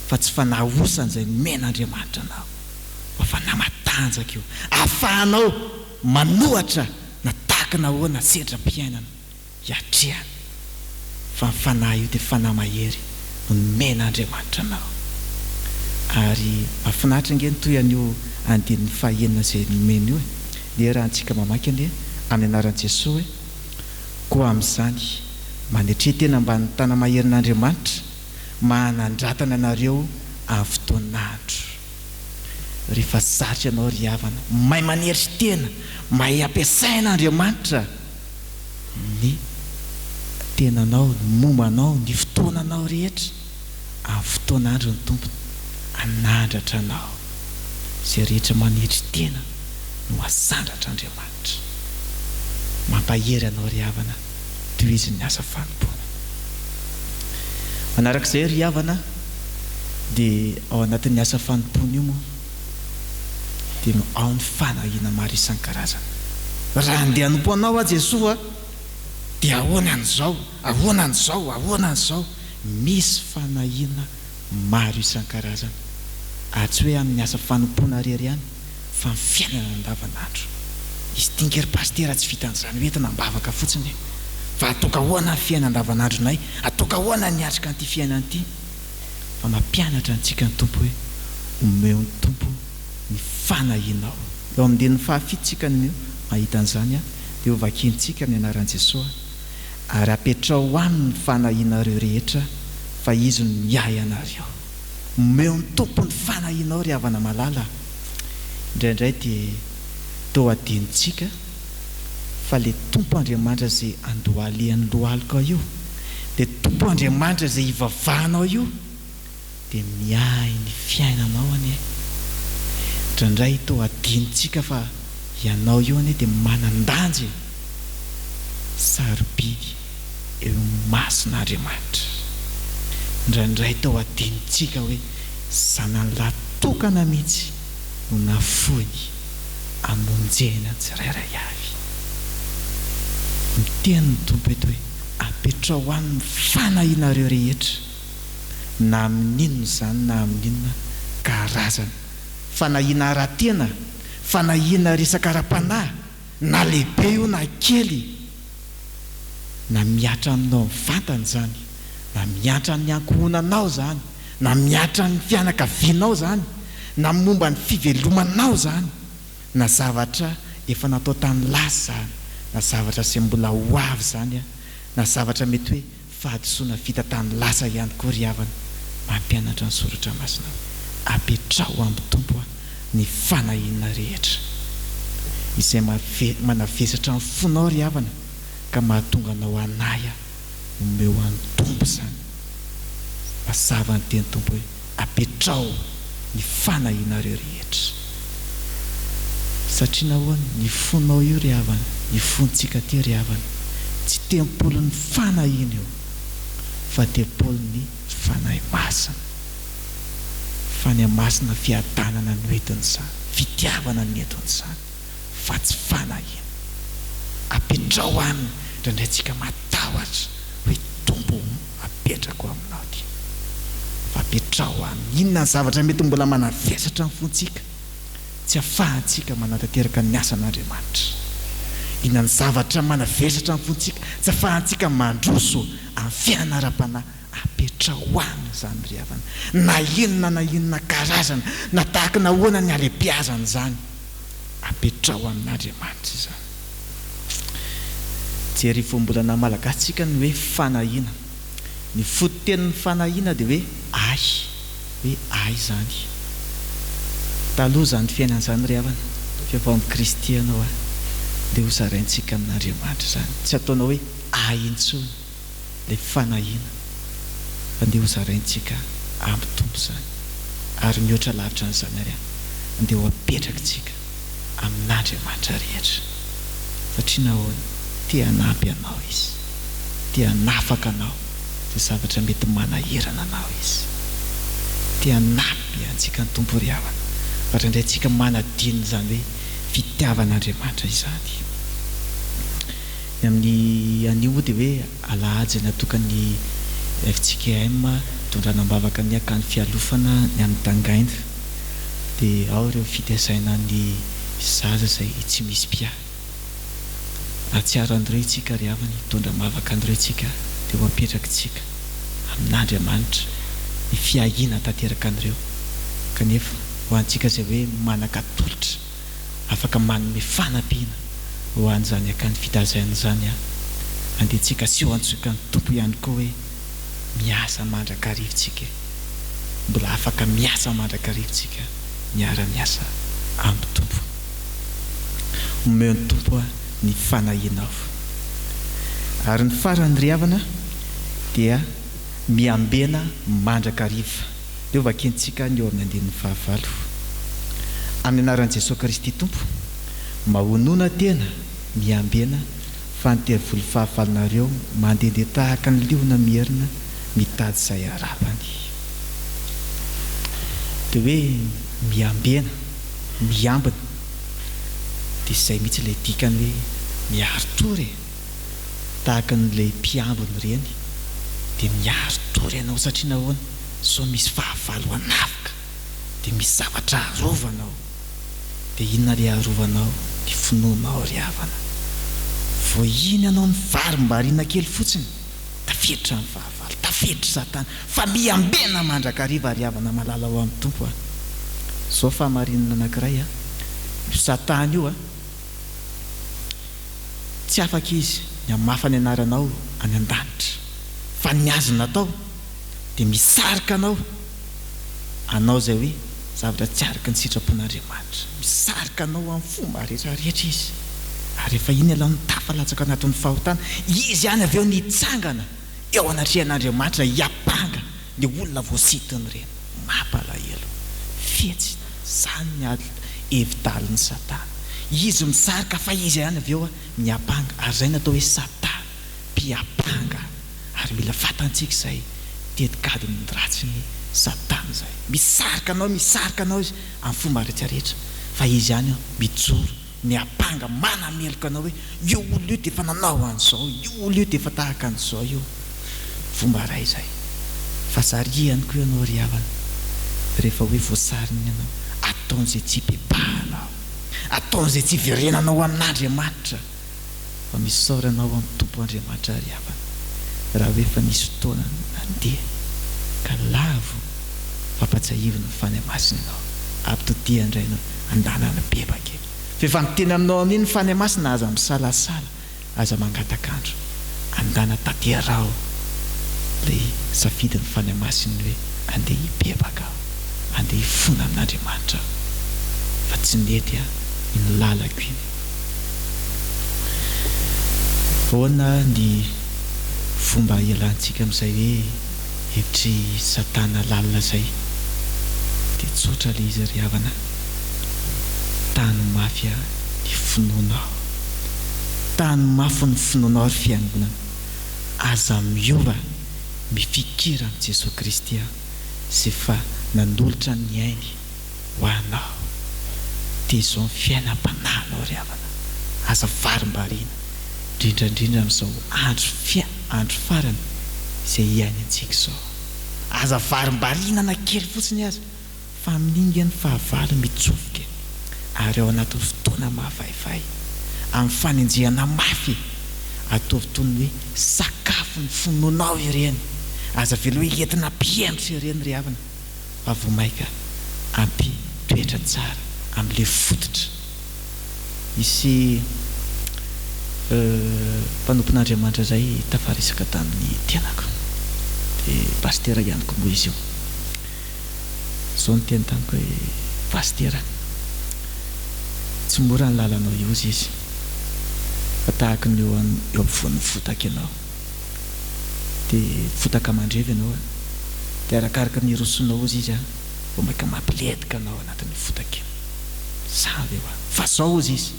E: fa tsy fanahy osany izay nomen'Andriamanitra anao, fa fanahy matanjaka io, ahafahanao manohatra na tahaka na ahoana sedram-piainana hiatrehana fa ny fanahy io dia fanahy mahery no nomen'Andriamanitra anao. Ary mahafinaritra ange ny toy an'io andininy fahenina izay nomena io e! Ndeha arahantsika mamaky anie amin'ny anaran'i Jesoa e! Koa amin'izany, manetre tena ambanin'ny tana-maherin'Andriamanitra maha-anandratana anareo amin'ny fotoan'andro. Rehefa zatra ianao ry havana, mahay manery tena, mahay ampiasaina Andriamanitra ny tenanao, ny momba anao, ny fotoananao rehetra, amin'ny fotoan'andro ny Tompo hanandratra anao. Izay rehetra manetry tena no hasandratra Andriamanitra. Mampahery anao ry havana, tohizo ny asa fanompoana. Manarak'izay ry havana dia ao anatin'ny asa fanompoana io moa dia ao ny fanahiana maro isan-karazany. Raha andeha hanompo anao aho Jesoa a, dia ahoana an'izao, ahoana an'izao, ahoana an'izao. Misy fanahiana maro isan-karazany ary tsy hoe amin'ny asa fanompoana irery ihany fa ny fiainana andavanandro. Izy ity nge ry pasitera tsy vitan'izany hoe entina am-bavaka fotsiny e! Fa ataoko ahoana ny fiainana andavanandronay? Ataoko ahoana ny hiatrika an'ity fiainana ity? Fa mampianatra antsika ny Tompo hoe omeo ny Tompo ny fanahinao. Eo amin'ny andininy fahafito tsika no mahita an'izany dia ho vakintsika amin'ny anaran'i Jesoa ary apetraho aminy ny fanahinareo rehetra fa Izy no miahy anareo. Omeo ny Tompo ny fanahinao ry havana malala a! Indraindray dia toa adinontsika fa le Tompo Andriamanitra izay andohalehan'ny lohalikao io, le Tompo Andriamanitra izay ivavahanao io dia miahy ny fiainanao anie. Indraindray toa adinontsika fa ianao io anie dia manan-danja e! Sarobidy eo imason'Andriamanitra. Indraindray toa adinontsika hoe zanany lahy tokana mihitsy no nafoiny hamonjena ny tsirairay avy. Miteny ny Tompo eto hoe apetraho aminy ny fanahinareo rehetra, na amin'inona izany na amin'inona karazana fanahiana ara-tena, fanahiana resaka ara-panahy, na lehibe io na kely, na mihatra aminao mivantana izany, na mihatra amin'ny ankohonanao izany, na mihatra amin'ny fianakavianao izany, na momba ny fivelomanao izany, na zavatra efa natao tany lasa izany, na zavatra izay mbola ho avy izany, na zavatra mety hoe Fahadisoana vita tany lasa ihany koa ry havana, mampianatra ny Soratra Masina hoe, Apetraho amin'ny Tompo ny fanahiana rehetra. Izay manavesatra ny fonao ry havana ka mahatonga anao hanahy, omeo an'ny Tompo izany. Mazava ny teny Tompo hoe, Apetraho ny fanahinareo rehetra. Satria nahoana? Ny fonao io ry havana, ny fontsika aty ry havana, tsy tempolin'ny fanahiana io, fa tempolin'ny Fanahy Masina. Fanahy Masina fiadanana no entin'izany. Fitiavana ny entin'izany fa tsy fanahiana. Apetraho aminy, indraindray tsika matahotra hoe Tompo o, apetrako aminao ity. Fa apetraho aminy. Inona ny zavatra mety mbola manavesatra ny fontsika tsy afahantsika manatanteraka ny asan'Andriamanitra? Inona ny zavatra manavesatra ny fontsika tsy afahantsika mandroso amin'ny fiainana ara-panahy? Apetraho aminy izany ry havana, na inona na inona karazana, na tahaka ny ahoana ny halehibeazan'izany. Apetraho amin'Andriamanitra izany. Jery voambolana malagasy-tsika ny hoe fanahiana. Ny fototenin'ny fanahiana dia hoe ahy, hoe ahy izany. Taloha izany fiainana izany ry havana, fa efa ao amin'i Kristy ianao a, dia hozaraintsika amin'Andriamanitra izany. Tsy ataonao hoe ahy intsony ilay fanahiana, fa ndeha hozaraintsika amin'ny Tompo izany. Ary mihoatra lavitra an'izany ary, ndeha ho apetrakitsika amin'Andriamanitra rehetra. Satria nahoana? Te hanampy anao Izy. Te hanafaka anao izay zavatra mety manahirana anao Izy. Te hanampy antsika ny Tompo ry havana. Fa indraindray tsika manadino izany hoe fitiavan'Andriamanitra izany. Ny amin'ny anio moa dia hoe alahady izay natokan'ny FJKM hitondrana am-bavaka ny akany fialofana ny any Tangaina. Dia ao ireo fitezaina ny zaza izay tsy misy mpiahy. Hahatsiaro an'ireo isika ry havana, hitondra am-bavaka an'ireo isika dia ho apetrakitsika amin'Andriamanitra ny fiahiana tanteraka an'ireo. Kanefa ho antsika izay hoe manan-katolotra, afaka manome fanampiana ho an'izany akany fitazaina izany an, andeha tsika aseho antsoika ny Tompo ihany koa hoe miasa mandrakariva tsika e! Mbola afaka miasa mandrakariva tsika miara miasa amin'ny Tompo. Omeo ny Tompo ny fanahianao. Ary ny farany ry havana dia miambena mandrakariva. Ndeha ho vakintsika ny eo amin'ny andininy fahavalo. Amin'ny anaran'i Jesoa Kristy Tompo, mahonona tena, miambena, fa ny devoly fahavalonareo mandehandeha tahaka ny liona mierina mitady izay harapany. Dia hoe miambena, miambina, dia izay mihitsy ilay dikany hoe miari-tory e! Tahaka an'ilay mpiambina ireny, dia miari-tory ianao satria nahoana? Sao misy fahavalo hanafika, dia misy zavatra arovana ao. Dia inona re arovanao ny finoanao ry havana? Vao iny ianao nivarimbariana kely fotsiny, tafiditra ny fahavalo, tafiditra satana, fa miambena mandrakariva ry havana malala ao amin'ny Tompo a! Izao fahamarinana anankiray a, io satana io a, tsy afaka izy ny hamafa ny anaranao any an-danitra, fa ny azy natao dia misarika anao anao izay hoe zavatra tsy araka ny sitrapon'Andriamanitra. Misarika anao amin'ny fomba rehetra rehetra izy. Ary rehefa iny ianao no tafalatsaka anatin'ny fahotana, izy ihany avy eo no hitsangana eo anatrehan'Andriamanitra hiampanga ny olona voasintony ireny. Mampalahelo. Fetsy izany ny ady hevi-dalin'i Satana. Izy misarika fa izy ihany avy eo miampanga. Ary izay no atao hoe Satana mpiampanga. Ary mila fatantsika izay tetikadiny ratsiny satana izay. Misarika anao misarika anao izy amin'ny fomba rehetra rehetra fa izy ihany mijoro miampanga manameloka anao hoe io olona io dia efa nanao an'izao, io olona io dia efa tahaka an'izao io. Fomba iray izay. Fa sarihany koa ianao ry havana rehefa hoe voasariny ianao, ataony izay tsy hibebahanao, ataony izay tsy hiverenanao amin'Andriamanitra. Fa misaora anao amin'ny Tompo Andriamanitra ry havana raha hoe efa nisy fotoana nandeha ka lavo fampatsiahivina ny Fanahy Masina ianao ampitodia indray ianao andana mibebaka e! Fa efa miteny aminao amin'iny ny Fanahy Masina aza misalasala aza mangatak'andro andana tanteraho ilay safidin'ny Fanahy Masina hoe andeha hibebaka aho andeha hifona amin'Andriamanitra aho fa tsy nety aho iny lalako iny. Ahoana ny fomba hialantsika amin'izay hoe hevitr'i Satana lalina izay? Dia tsotra ilay izy ry havana, tano mafy ny finoanao. Tano mafy ny finoanao ry fiangonana. Aza miova, mifikira amin'i Jesoa Kristy izay efa nanolotra ny ainy ho anao. Tezao ny fiainam-panahinao ry havana. Aza varimbariana, indrindra indrindra amin'izao andro fia, andro farany izay iainantsika izao. Aza varimbariana na kely fotsiny aza fa amin'iny ny fahavalo mitsofoka e! Ary ao anatin'ny fotoana mahavaivay, amin'ny fanenjehana mafy, ataovy toy ny hoe sakafo ny finoanao ireny. Aza avela hoe entina hampihemotra ireny ry havana fa vao maika hampitoetra tsara amin'ilay fototra. Nisy mpanompon'Andriamanitra izay tafaresaka tamin'ny tenako, dia pasitera ihany koa moa izy io. Izao no niteny tamiko hoe, Pasitera, tsy mora ny lalanao io hozy izy, fa tahaka ny eo eo ampovoan'ny fotaka ianao. Dia fotaka mandrevy ianao an, dia arakaraka ny hirosoanao hozy izy an, vao mainka mampilentika anao anatin'io fotaka io. Sahy ve hoa? Fa zao hozy izy,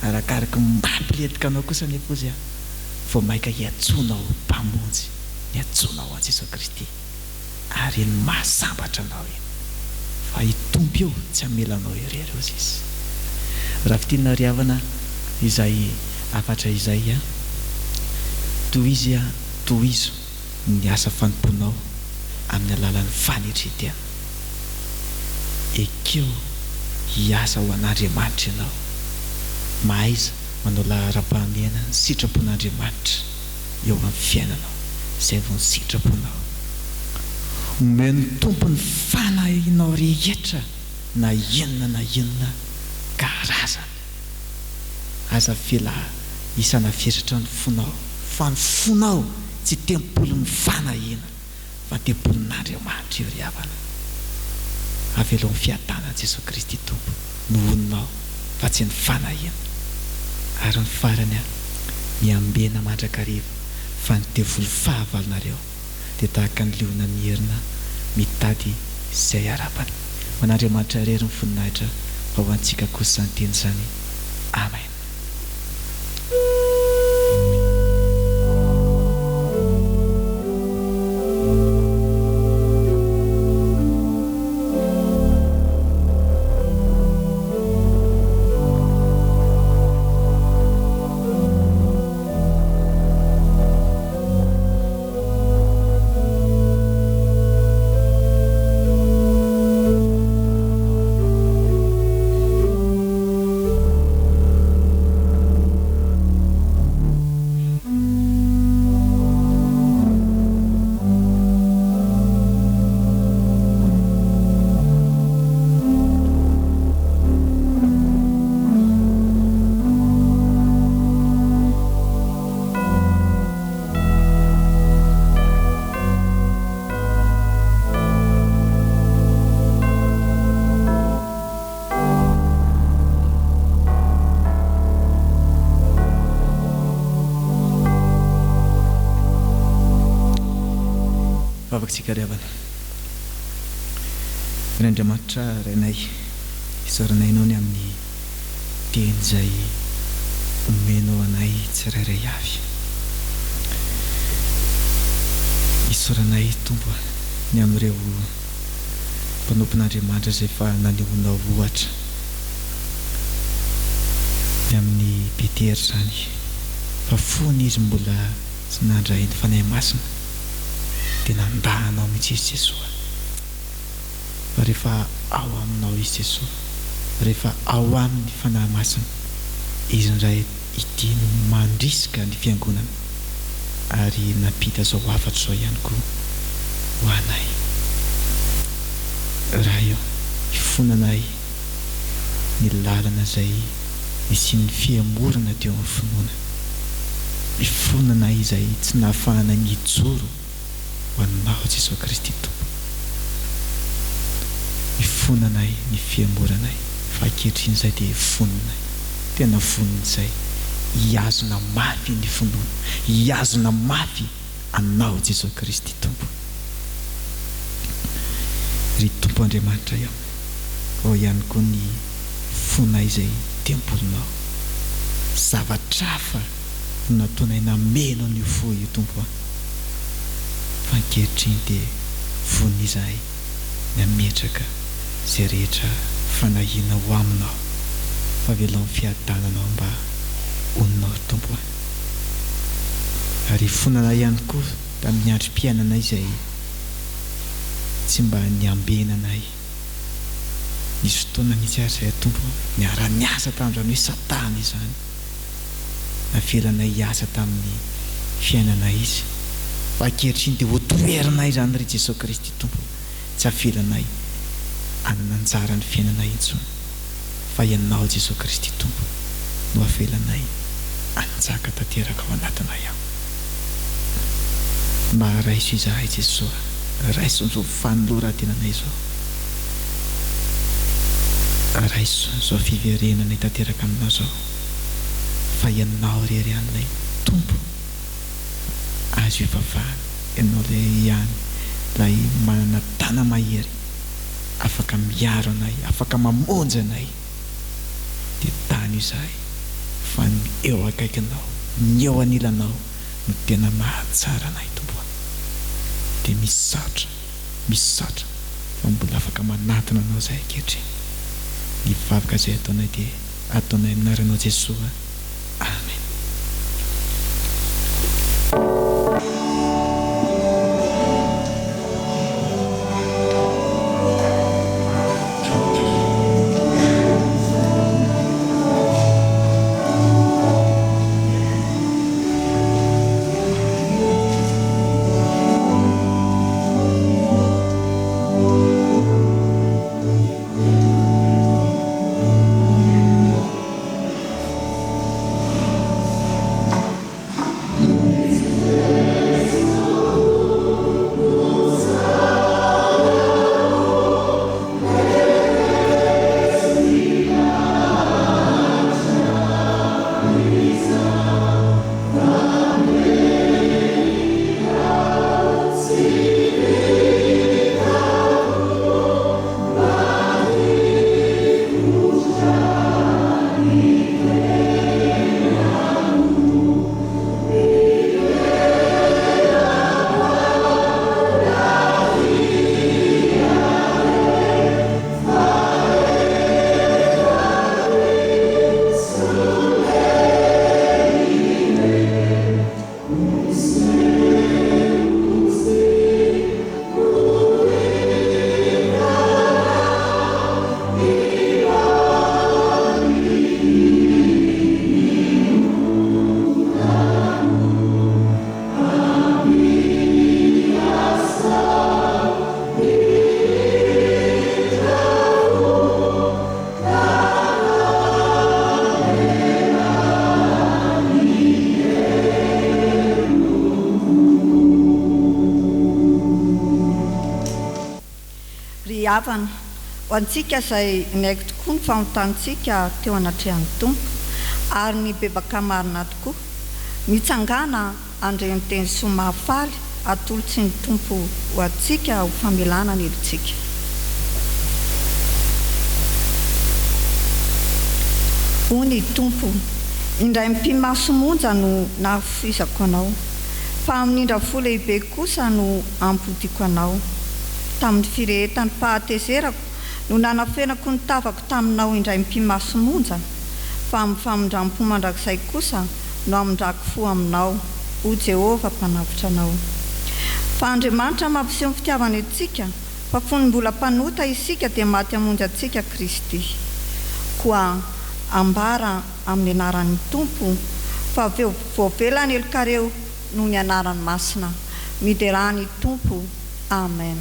E: arakaraka ny mampilentika anao kosa anefa hozy an, vao mainka hiantsoanao Mpamonjy, hiantsoanao an'i Jesoa Kristy. ary iny mahasambatra anao iny fa i Tompo io tsy hamela anao irery hozy izy. Raha fintinina ry havana izay hafatra izay a, tohizo a, tohizo ny asa fanompoanao amin'ny alalan'ny fanetren-tena. Ekeo hiasa ho an'Andriamanitra ianao. Mahaiza manao laharam-pahamehana ny sitrapon'Andriamanitra. eo amin'ny fiainanao, izay vao ny sitraponao. Omeo ny Tompo ny fanahinao rehetra na inona na inona karazany. Aza avela hisanavesatra ny fonao, fa ny fonao tsy tempolin'ny fanahiana fa tempolin'Andriamanitra io ry havana. Avelao ny fiadanan'i Jesoa Kristy Tompo no hononao fa tsy ny fanahiana. Ary ny farany an, miambena mandrakariva fa ny devoly fahavalonareo dia tahaka ny liona mierona mitady izay harapany. Ho an'Andriamanitra irery ny voninahitra fa ho antsika kosa izany teny izany. Amen. Vavaka isika ry havana. Ry Andriamanitra Rainay, isaoranay Anao ny amin'ny teny izay omenao anay tsirairay avy. Isaoranay Tompo a, ny amin'ireo mpanompon'Andriamanitra izay efa nanehoanao ohatra. Ny amin'i Petera izany, fa fony izy mbola tsy nandray ny Fanahy Masina dia nandà Anao mihitsy izy Jesoa. Fa rehefa ao aminao Izy Jesoa, rehefa ao aminy ny Fanahy Masina, Izy indray ity no mandrisika ny Fiangonana ary nampita izao hafatra izao ihany koa ho anay. Ray ô, ifonanay ny lalana izay nisian'ny fihemorana teo amin'ny finoana. Ifonanay izay tsy nahafahanay nijoro. ho anao Jesoa Kristy Tompo. Ifonanay ny fihemoranay fa ankehitriny izay dia voninay, tena vonona izay hihazona mafy ny finoana, hihazona mafy Anao Jesoa Kristy Tompo. Ry Tompo Andriamanitray ô, ao ihany koa ny fonay izay tempolinao. Zavatra hafa no nataonay nameno an'io fo io Tompo a! Fa ankehitriny dia vonona izahay ny hametraka izay rehetra fanahiana ho Aminao. Fa avelao ny fiadananao mba honina ao ry Tompo a. Ary hifonanay ihany koa tamin'ny androm-piainanay izay tsy mba niambenanay. Nisy fotoana mihitsy ary izahay Tompo niara-niasa tamin'izany hoe Satana izany. Navelanay hiasa tamin'ny fiainanay izy. Fa ankehitriny dia hotoherinay izany ry Jesoa Kristy Tompo. Tsy avelanay hanana anjara ny fiainanay intsony fa Ianao Jesoa Kristy Tompo no avelanay hanjaka tanteraka ao anatinay ao. Mba raiso izahay Jesoa, raiso izao fanoloran-tenanay izao, raiso izao fiverenanay tanteraka Aminao izao fa Ianao irery ihany ilay Tompo. Azo ivavahana, ianao ilay ihany ilay manana tana-mahery afaka miaro anay, afaka mamonjy anay, dia tano izahay fa ny eo akaikinao, ny eo anilanao no tena mahatsara anay Tompo a! Dia misaotra, misaotra fa mbola afaka manatona anao izahay ankehitriny. Ny vavaka izay ataonay dia ataonay amin'ny anaranao Jesoa. Amen.
D: Ry havana, ho antsika izay niaiky tokoa ny fahotantsika teo anatrehan'ny Tompo, ary nibebaka marina tokoa, mitsangàna handre ny teny soa mahafaly atolotry ny Tompo ho antsika ho famelana ny helotsika. Hoy ny Tompo, Indray mipi-maso monja no nahafoizako anao, fa amin'ny indra fo lehibe kosa no hampodiako anao. Tamin'ny firehetan'ny fahatezerako no nanafenako ny tavako taminao indray mipi-maso monja, fa amin'ny famindram-po mandrakizay kosa no hamindrako fo aminao, hoy Jehovah Mpanavotra anao. Fa Andriamanitra mampiseho ny fitiavany antsika, fa fony mbola mpanota isika dia maty hamonjy antsika Kristy. Koa ambara amin'ny anaran'ny Tompo fa voavela ny helokareo noho ny anarany masina. Miderà ny Tompo. Amen.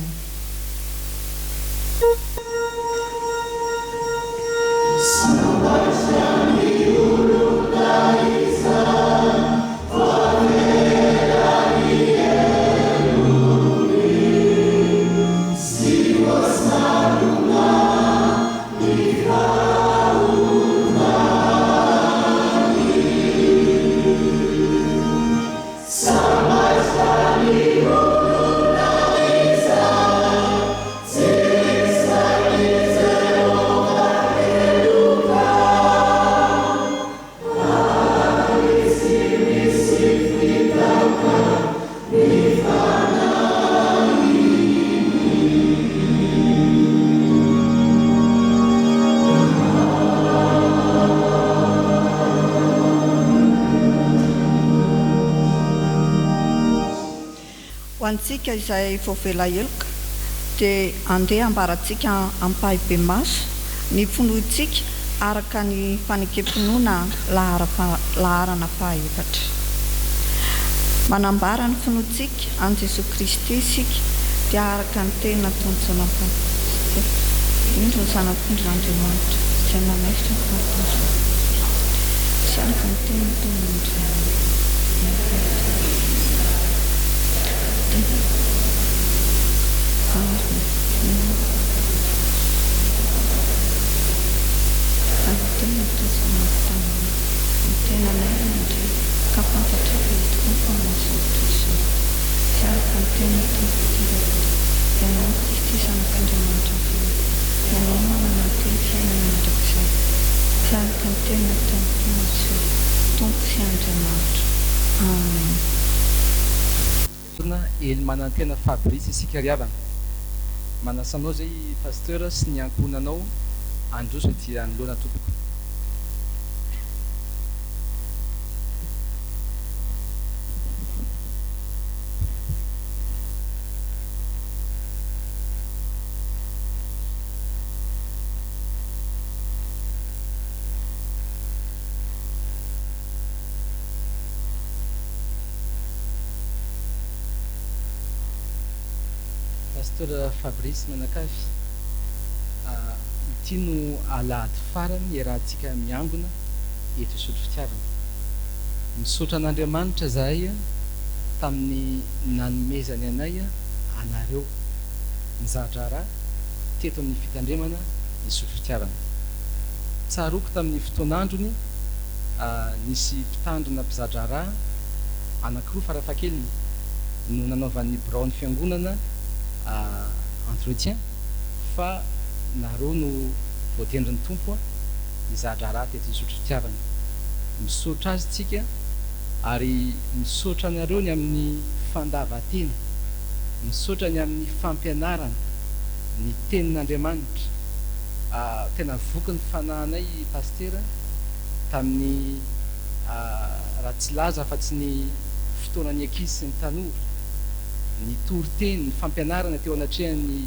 D: Ho antsika izay voavela heloka, dia andeha hambarantsika ampahibemaso ny finoantsika araka ny fanekem-pinoana laharana fahaefatra. Manambara ny finoantsika an'i Jesoa Kristy isika dia araka ny teny nataon'i Jaona Batista, Indro ny Zanak'ondrin'Andriamanitra izay manaisotra ny fahotan'izao tontolo izao. Sy araka ny teny nataon'i Tompo sy Andriamanitro. Amen.
H: Orina Ely Manantena Fabrice isika ry havana. Manasa anao zay Pasteur sy ny ankohonanao handroso ety anoloana tompoko. Pasteur Fabrice Manakavy, ity no alahady farany iarahantsika miangona eto Isotry Fitiavana. Misaotra an'Andriamanitra izahay tamin'ny nanomezany anay anareo nizaha-draharaha teto amin'ny fitandremana Isotry Fitiavana. Tsaroako tamin'ny fotoan'androny nisy mpitandrina mpiza-draharaha anankiroa farafahakeliny no nanaovan'ny biraon'ny fiangonana entretien fa nareo no voatendrin'ny Tompo hiza-draharaha teto Isotry Fitiavana. Misaotra azy tsika ary misaotra anareo ny amin'ny fandavan-tena, misaotra ny amin'ny fampianarana ny tenin'Andriamanitra. Tena voky ny fanahinay i Pasitera tamin'ny raha tsy hilaza afa-tsy ny fotoanan'ny ankizy sy ny tanora, ny toriteny, ny fampianarana teo anatrehan'ny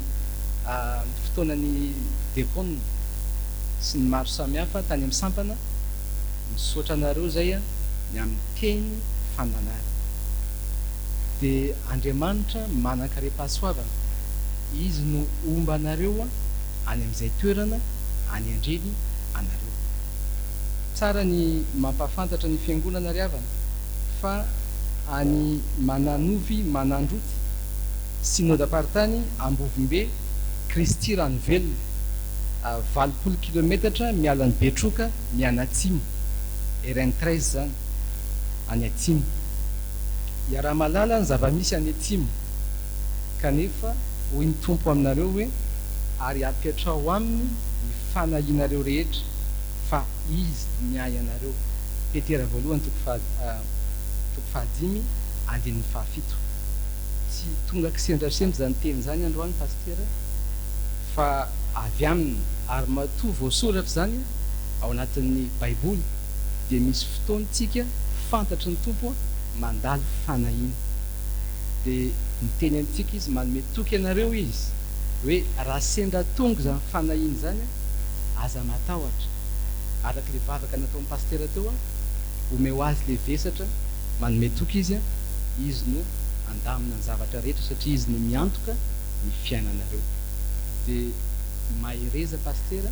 H: fotoanan'ny diakona sy ny maro samihafa tany amin'ny sampana. Misaotra anareo izay ny amin'ny teny fananarana. Dia Andriamanitra manan-karem-pahasoavana, Izy no homba anareo any amin'izay toerana anendreny anareo. Tsara ny mampahafantatra ny fiangonana ry havana fa any Mananovy Manandroty, Synodam-paritany Ambovombe, Kristy Ranovelona, 80 kilometatra miala an'i Betroka mianatsimo, RN 13 izany, any atsimo. Iaraha-mahalala ny zava-misy any atsimo. Kanefa hoy ny Tompo aminareo hoe, Ary apetraho aminy ny fanahianareo rehetra, fa Izy no miahy anareo. Petera voalohany toko faha toko fahadimy andininy fahafito. Tsy tonga kisendrasendra izany teny izany androany Pasitera fa avy aminy ary matoa voasoratra izany ao anatin'ny baiboly dia misy fotoana tsika fantatry ny Tompo mandalo fanahiana. Dia miteny amintsika Izy, manome toky anareo Izy hoe raha sendra tonga izany fanahiana izany, aza matahotra. Araka ilay vavaka nataon'i Pasitera teo, omeo Azy ilay vesatra, manome toky Izy, Izy no handamina ny zavatra rehetra satria Izy no miantoka ny fiainanareo. Dia mahereza Pasitera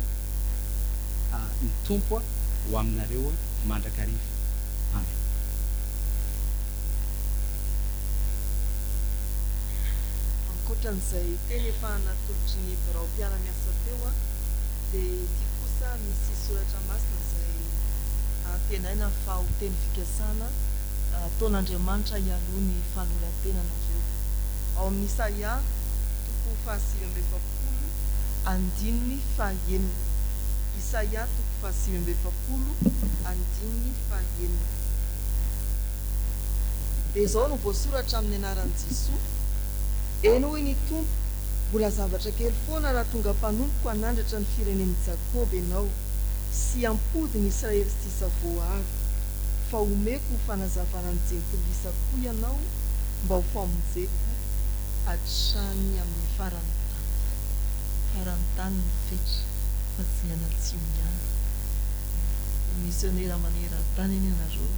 H: a, ny Tompo ho aminareo mandrakariva. Amen.
I: Ankoatran'izay teny efa natolotry ny birao mpiara-miasa teo dia ity kosa misy soratra masina izay antenaina fa ho teny fikasana ataon'Andriamanitra hialoha ny fanoloran-tenanareo. Ao amin'ny Isaia toko fahasivy amby efapolo andininy fahaenina. Isaia toko fahasivy amby efapolo andininy fahaenina. Dia izao no voasoratra amin'ny anaran'i Jesoa, Eny hoy ny Tompo, mbola zavatra kely foana raha tonga mpanompoko hanandratra ny firenen'i Jakoba ianao, sy hampody ny Israely sisa voaaro, fa homeko ho fanazavana ny jentilisa koa ianao, mba ho famonjeko Hatrany amin'ny faran'ny tany. Faran'ny tany no fetra fa tsy ny any atsimo ihany. Ho misionera maneran-tany anie ianareo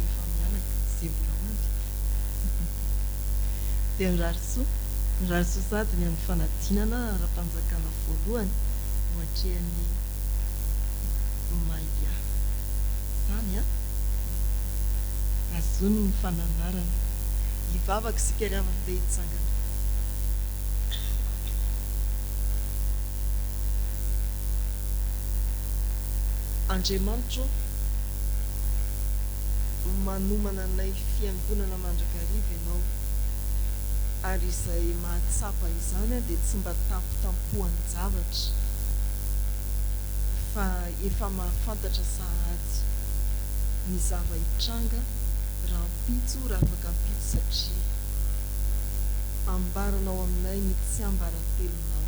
I: efa mianaka sy izay mbola ho avy. Dia mirary soa, mirary soa sady ny amin'ny fanadinana ara-panjakana voalohany ho atrehan'ny Maya. Izany an! Azony ny fananarana. Hivavaka isika ry havana dia hitsangana. Andriamanitra ô, manomana anay fiangonana mandrakariva Ianao, ary izay mahatsapa izany dia tsy mba tampotampohan-javatra, fa efa mahafantatra sahady ny zava-hitranga rahampitso rahafakampitso satria ambaranao aminay ny tsiambaratelonao.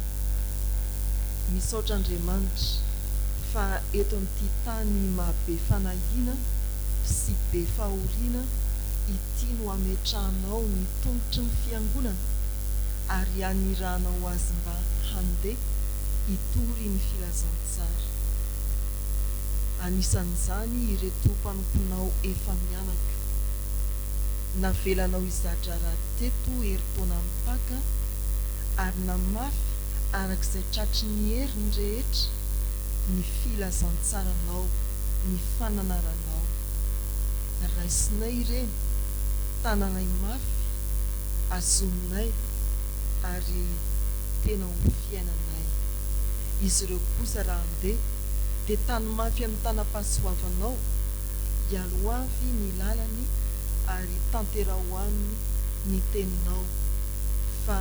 I: Misaotra Andriamanitra fa eto amin'ity tany maha be fanahiana sy be fahoriana ity no ametrahanao ny tongotry ny Fiangonana ary anirahanao azy mba handeha hitory ny filazantsara. Anisan'izany ireto mpanomponao efa mianaka. Navelanao hiza-draharaha teto herintaona mipaka ary namafy araka izay tratry ny heriny rehetra ny filazantsaranao, ny fananaranao. Raisinay ireny, tananay mafy, azoninay ary tena ho fiainanay. Izy ireo kosa raha handeha dia tano mafy amin'ny tanam-pahasoavanao, ialoavy ny lalany ary tanteraho aminy ny teninao fa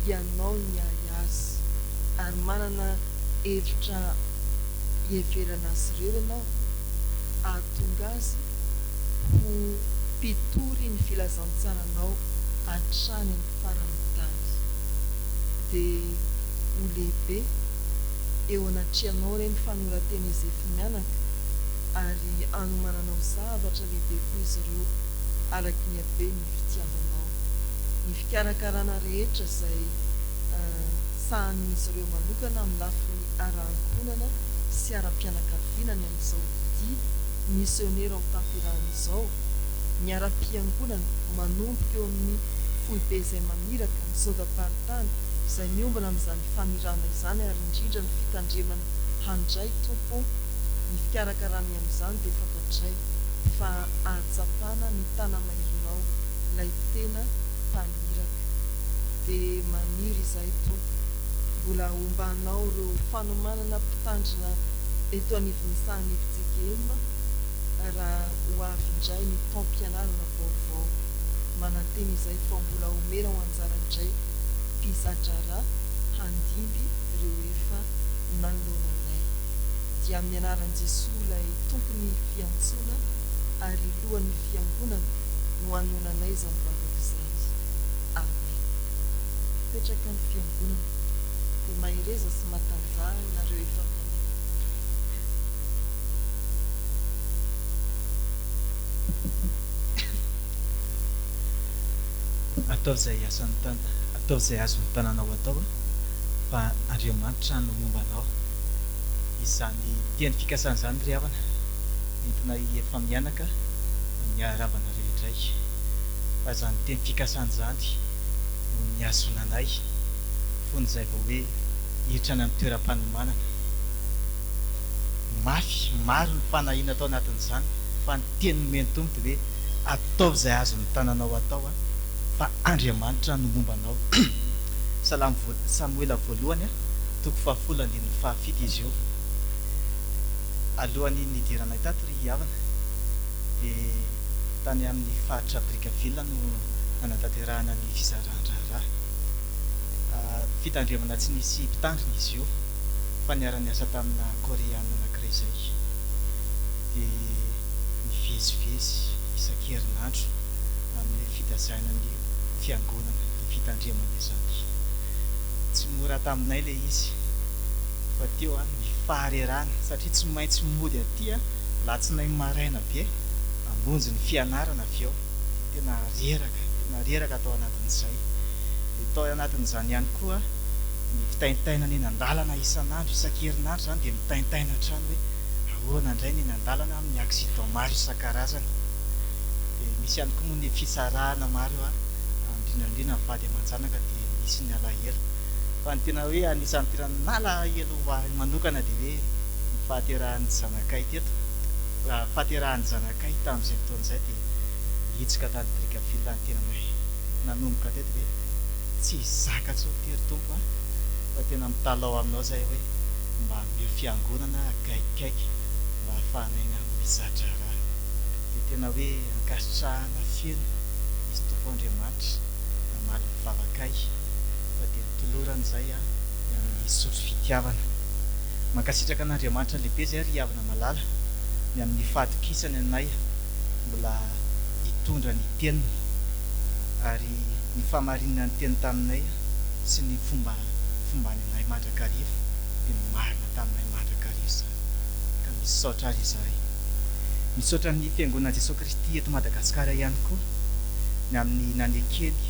I: ianao niahy azy ary manana hevitra hiheverana azy ireo ianao hahatonga azy ho mpitory ny filazantsaranao hatrany amin'ny faran'ny tany. Dia ho lehibe eo anatrehanao re ny fanoratena Ezefy mianaka ary hanomananao zavatra lehibe koa izy ireo araka ny haben'ny fitiavanao. Ny fikarakarana rehetra izay sahanin'izy ireo manokana amin'ny lafiny ara-ankohonana sy ara-pianakaviana ny amin'izao dia misionera ho tanterahana izao, ny ara-piangonana manomboka eo amin'ny foibe izay maniraka, ny sodam-paritany izay miombona amin'izany fanirahana izany ary indrindra ny fitandremana handray Tompo ô, ny fikarakarana ny amin'izany dia fantatray fa ahatsapana ny tana-maherinao ilay tena mpaniraka. Dia maniry izahay Tompo mbola homba Anao ireo fanomanana mpitandrina eto anivon'ny sahan'ny fjkm raha ho avy indray ny taom-pianarana vaovao. Manantena izahay fa mbola homena ho anjara indray mpiza-draharaha handimby ireo efa nanoloana anay. Dia amin'ny anaran'i Jesoa ilay Tompon'ny fiantsoana ary Lohan'ny Fiangonana no anononanay izany vavaka izany. Amen. Mipetraka ny Fiangonana. Dia mahereza sy matanjaha ianareo efa mianaka.
E: Ataovy izay asan'ny tana, ataovy izay azon'ny tananao atao fa Andriamanitra no momba anao. Izany teny fikasana izany ry havana, entina efa mianaka miarahaba anareo indray. Fa izany teny fikasana izany no nihazona anay fony izay vao hoe hiditra any amin'ny toeram-panomanana. Mafy, maro ny fanahiana tao anatin'izany fa ny teny nomen'ny Tompo dia hoe ataovy izay azon'ny tananao atao fa Andriamanitra no momba anao. Salamo Samoela voalohany toko fahafolo andininy fahafito izy io. Alohan'ny nidiranay tato ry havana dia tany amin'ny faritra Brickaville no nanatanterahana ny fizaran-draharaha. Fitandremana tsy nisy mpitandrina izy io fa niara-niasa tamina Koreana anankiray izay. Dia mivezivezy isan-kerinandro amin'ny hoe fitazaina ny fiangonana, ny fitandremana izany. Tsy mora taminay ilay izy fa teo ny faharerahana satria tsy maintsy mody aty alatsinainy maraina be hamonjy ny fianarana avy eo. Tena reraka. Tena reraka tao anatin'izay. Dia tao anatin'izany ihany koa ny fitaintainana eny an-dalana isan'andro, isan-kerinandro izany dia mitaintaina hatrany hoe ahoana indray ny eny an-dalana amin'ny accident maro isan-karazany. Dia misy ihany koa moa ny fisarahana maro indrindra indrindra ny vady aman-janaka dia nisy ny alahelo. Fa ny tena hoe anisan'ny tena nalahelo ho ahy manokana dia hoe ny fahaterahan'ny zanakay teto, fahaterahan'ny zanakay tamin'izay fotoana izay dia nihitsoka tany Brickaville ny tenanay nanomboka teto hoe tsy zaka intsony ity ry Tompo a! fa tena mitalaho aminao izahay hoe mba omeo fiangonana akaikikaiky mba ahafahanay miza-draharaha. Dia tena hoe ankasitrahana feno Izy Tompo Andriamanitra namaly ny vavakay fa dia notolorany izay ny amin'ny sotro fitiavana. Mankasitraka an'Andriamanitra lehibe izay ry havana malala ny amin'ny fahatokisany anay mbola hitondra ny teniny ary ny fahamarinana ny teny taminay sy ny fomba fombany anay mandrakariva dia marina taminay mandrakariva izany ka misaotra azy izahay. Misaotra ny Fiangonan'i Jesoa Kristy eto Madagasikara ihany koa ny amin'ny nanekeny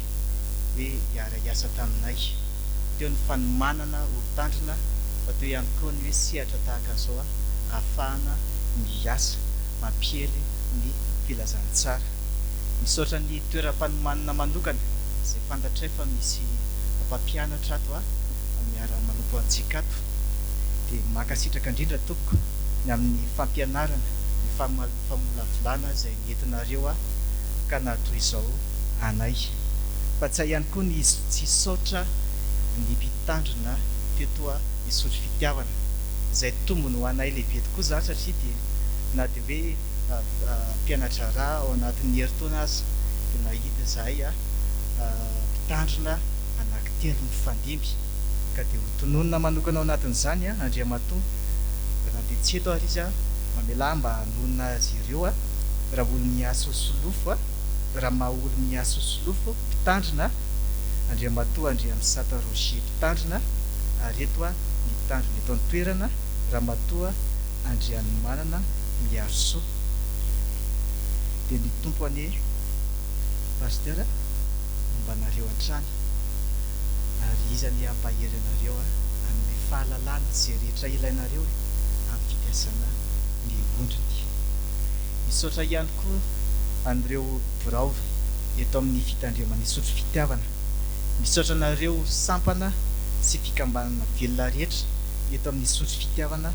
E: hoe hiara-hiasa taminay. Teo ny fanomanana ho mpitandrina fa teo ihany koa ny hoe sehatra tahaka an'izao ahafahana miasa mampiely ny filazantsara. Misaotra ny toeram-panomanana manokana izay fantatray fa misy mpampianatra ato miara-manompo antsika ato. Dia mankasitraka indrindra tompoko ny amin'ny fampianarana, ny famolavolana izay nentinareo ahy ka nahatoy izao anay. Fa tsy hay ihany koa ny tsy hisaotra ny mpitandrina teto Isotry Fitiavana izay tombony ho anay lehibe tokoa izany satria dia na dia hoe mpiana-draharaha ao anatin'ny herintaona aza dia nahita izahay mpitandrina anankitelo mifandimby ka dia ho tononina manokana ao anatin'izany Andriamatoa raha dia tsy eto ary izy mamelà ahy mba hanonona azy ireo Raoloniaso Solofo Ramaholimiaso Solofo mpitandrina Andriamatoa Andriamisata Roger mpitandrina ary eto ny mpitandrina eto an-toerana Ramatoa Andrianomanana Miarisoa. Dia ny Tompo anie Pasteur homba anareo hatrany ary Izy anie hampahery anareo hanome fahalalana izay rehetra ilainareo e amin'ny fitaizana ny ondriny. Misaotra ihany koa an'ireo birao eto amin'ny Fitandreman'Isotry Fitiavana. Misaotra anareo sampana sy fikambanana velona rehetra eto amin'ny Isotry Fitiavana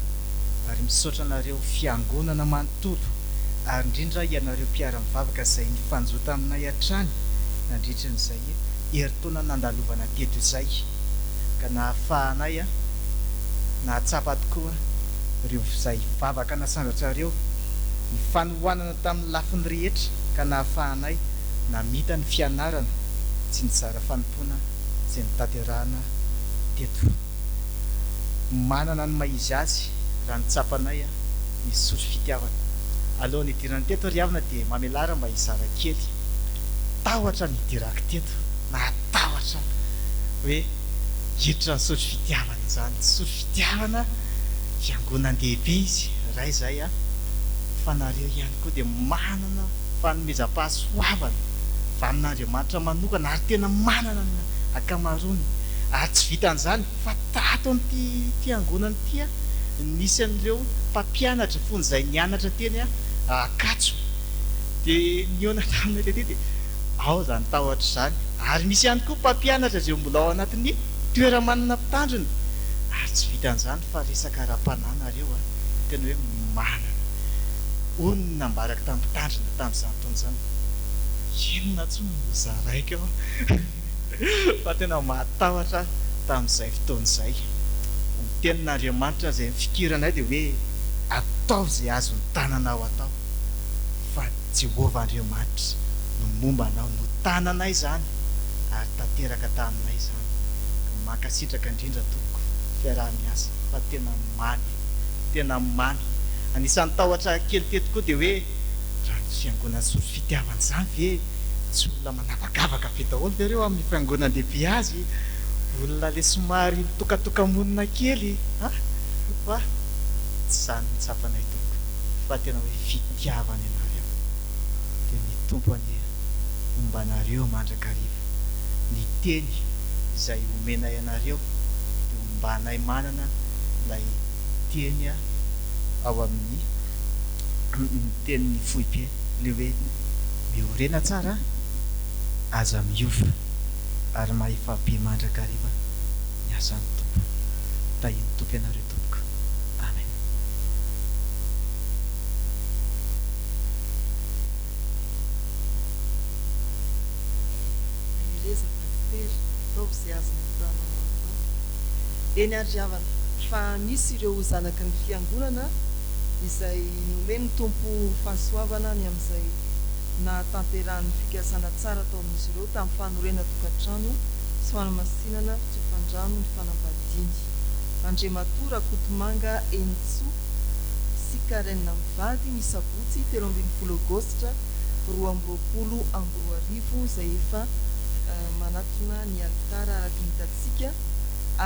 E: ary misaotra anareo fiangonana manontolo ary indrindra ianareo mpiara-mivavaka izay nifanjo taminay hatrany nandritry ny izay herintaona nandalovana teto izay ka nahafahanay nahatsapa tokoa ireo izay vavaka nasandratrareo, ny fanohanana tamin'ny lafiny rehetra ka nahafahanay namita ny fianarana sy nizara fanompoana izay notanterahana teto. Manana ny maha izy azy raha ny tsapanay ny sotro fitiavana. Alohan'ny hidirana teto ry havana dia mamelara mba hizara kely. Tahotra ny hidirako teto, nahatahotra hoe hiditra ny sotro fitiavana izany. Ny sotro fitiavana fiangonan-dehibe izy iray izay fa nareo ihany koa dia manana fanomezam-pahasoavana avy amin'Andriamanitra manokana ary tena manana ny ankamaroany ary tsy vitan'izany fa tato amin'ity fiangonana ity nisy an'ireo mpampianatra fony izay nianatra teny Ankatso dia nihaona taminay tety dia ao izany tahotra izany ary misy ihany koa mpampianatra izay mbola ao anatin'ny toera-manana mpitandrina ary tsy vitan'izany fa resaka ara-panahy nareo a tena hoe manana hoy ny nambarako tamin'ny mpitandrina tamin'izany fotoana izany inona intsony no hozaraiko eo fa tena mahatahotra aho tamin'izay fotoana izay. Ny tenin'Andriamanitra izay nifikiranay dia hoe ataovy izay azon'ny tananao atao fa Jehovah Andriamanitra no momba anao. Notananay izany ary tanteraka taminay izany. Ka mankasitraka indrindra tompoko fiaraha-miasa fa tena mamy e! Tena mamy. Anisan'ny tahotra kely teto koa dia hoe raha ny fiangonan'ny Sotro Fitiavana izany ve tsy olona manavakavaka be daholo ve ireo amin'ny fiangonan-dehibe azy? Olona le somary mitokatoka-monina kely an! Fa tsy izany no tsapanay tompoko fa tena hoe fitiavana ianareo dia ny Tompo anie. homba anareo mandrakariva. Ny teny izay omenay anareo dia hombanay manana ilay teny ao amin'ny ny tenin'ny foibe, ilay hoe miorena tsara, aza miova ary mahefa be mandrakariva ny asan'ny Tompo. Tahian'ny Tompo ianareo tompoko. Amen.
I: Mahereza Pasitera, ataovy izay azon'ny tananao atao. Eny ary ry havana, fa misy ireo zanaky ny Fiangonana izay nomen'ny Tompo fahasoavana ny amin'izay nahatanterahan'ny fikasana tsara tao amin'izy ireo tamin'ny fanorenan-tokantrano sy fanamasinana fitsofan-drano ny fanambadiany. Andriamatoa Rakotomanga Henintsoa sy Karen mivady ny sabotsy 13 Aogositra 2022 izay efa manatona ny alitara araka ny hitantsika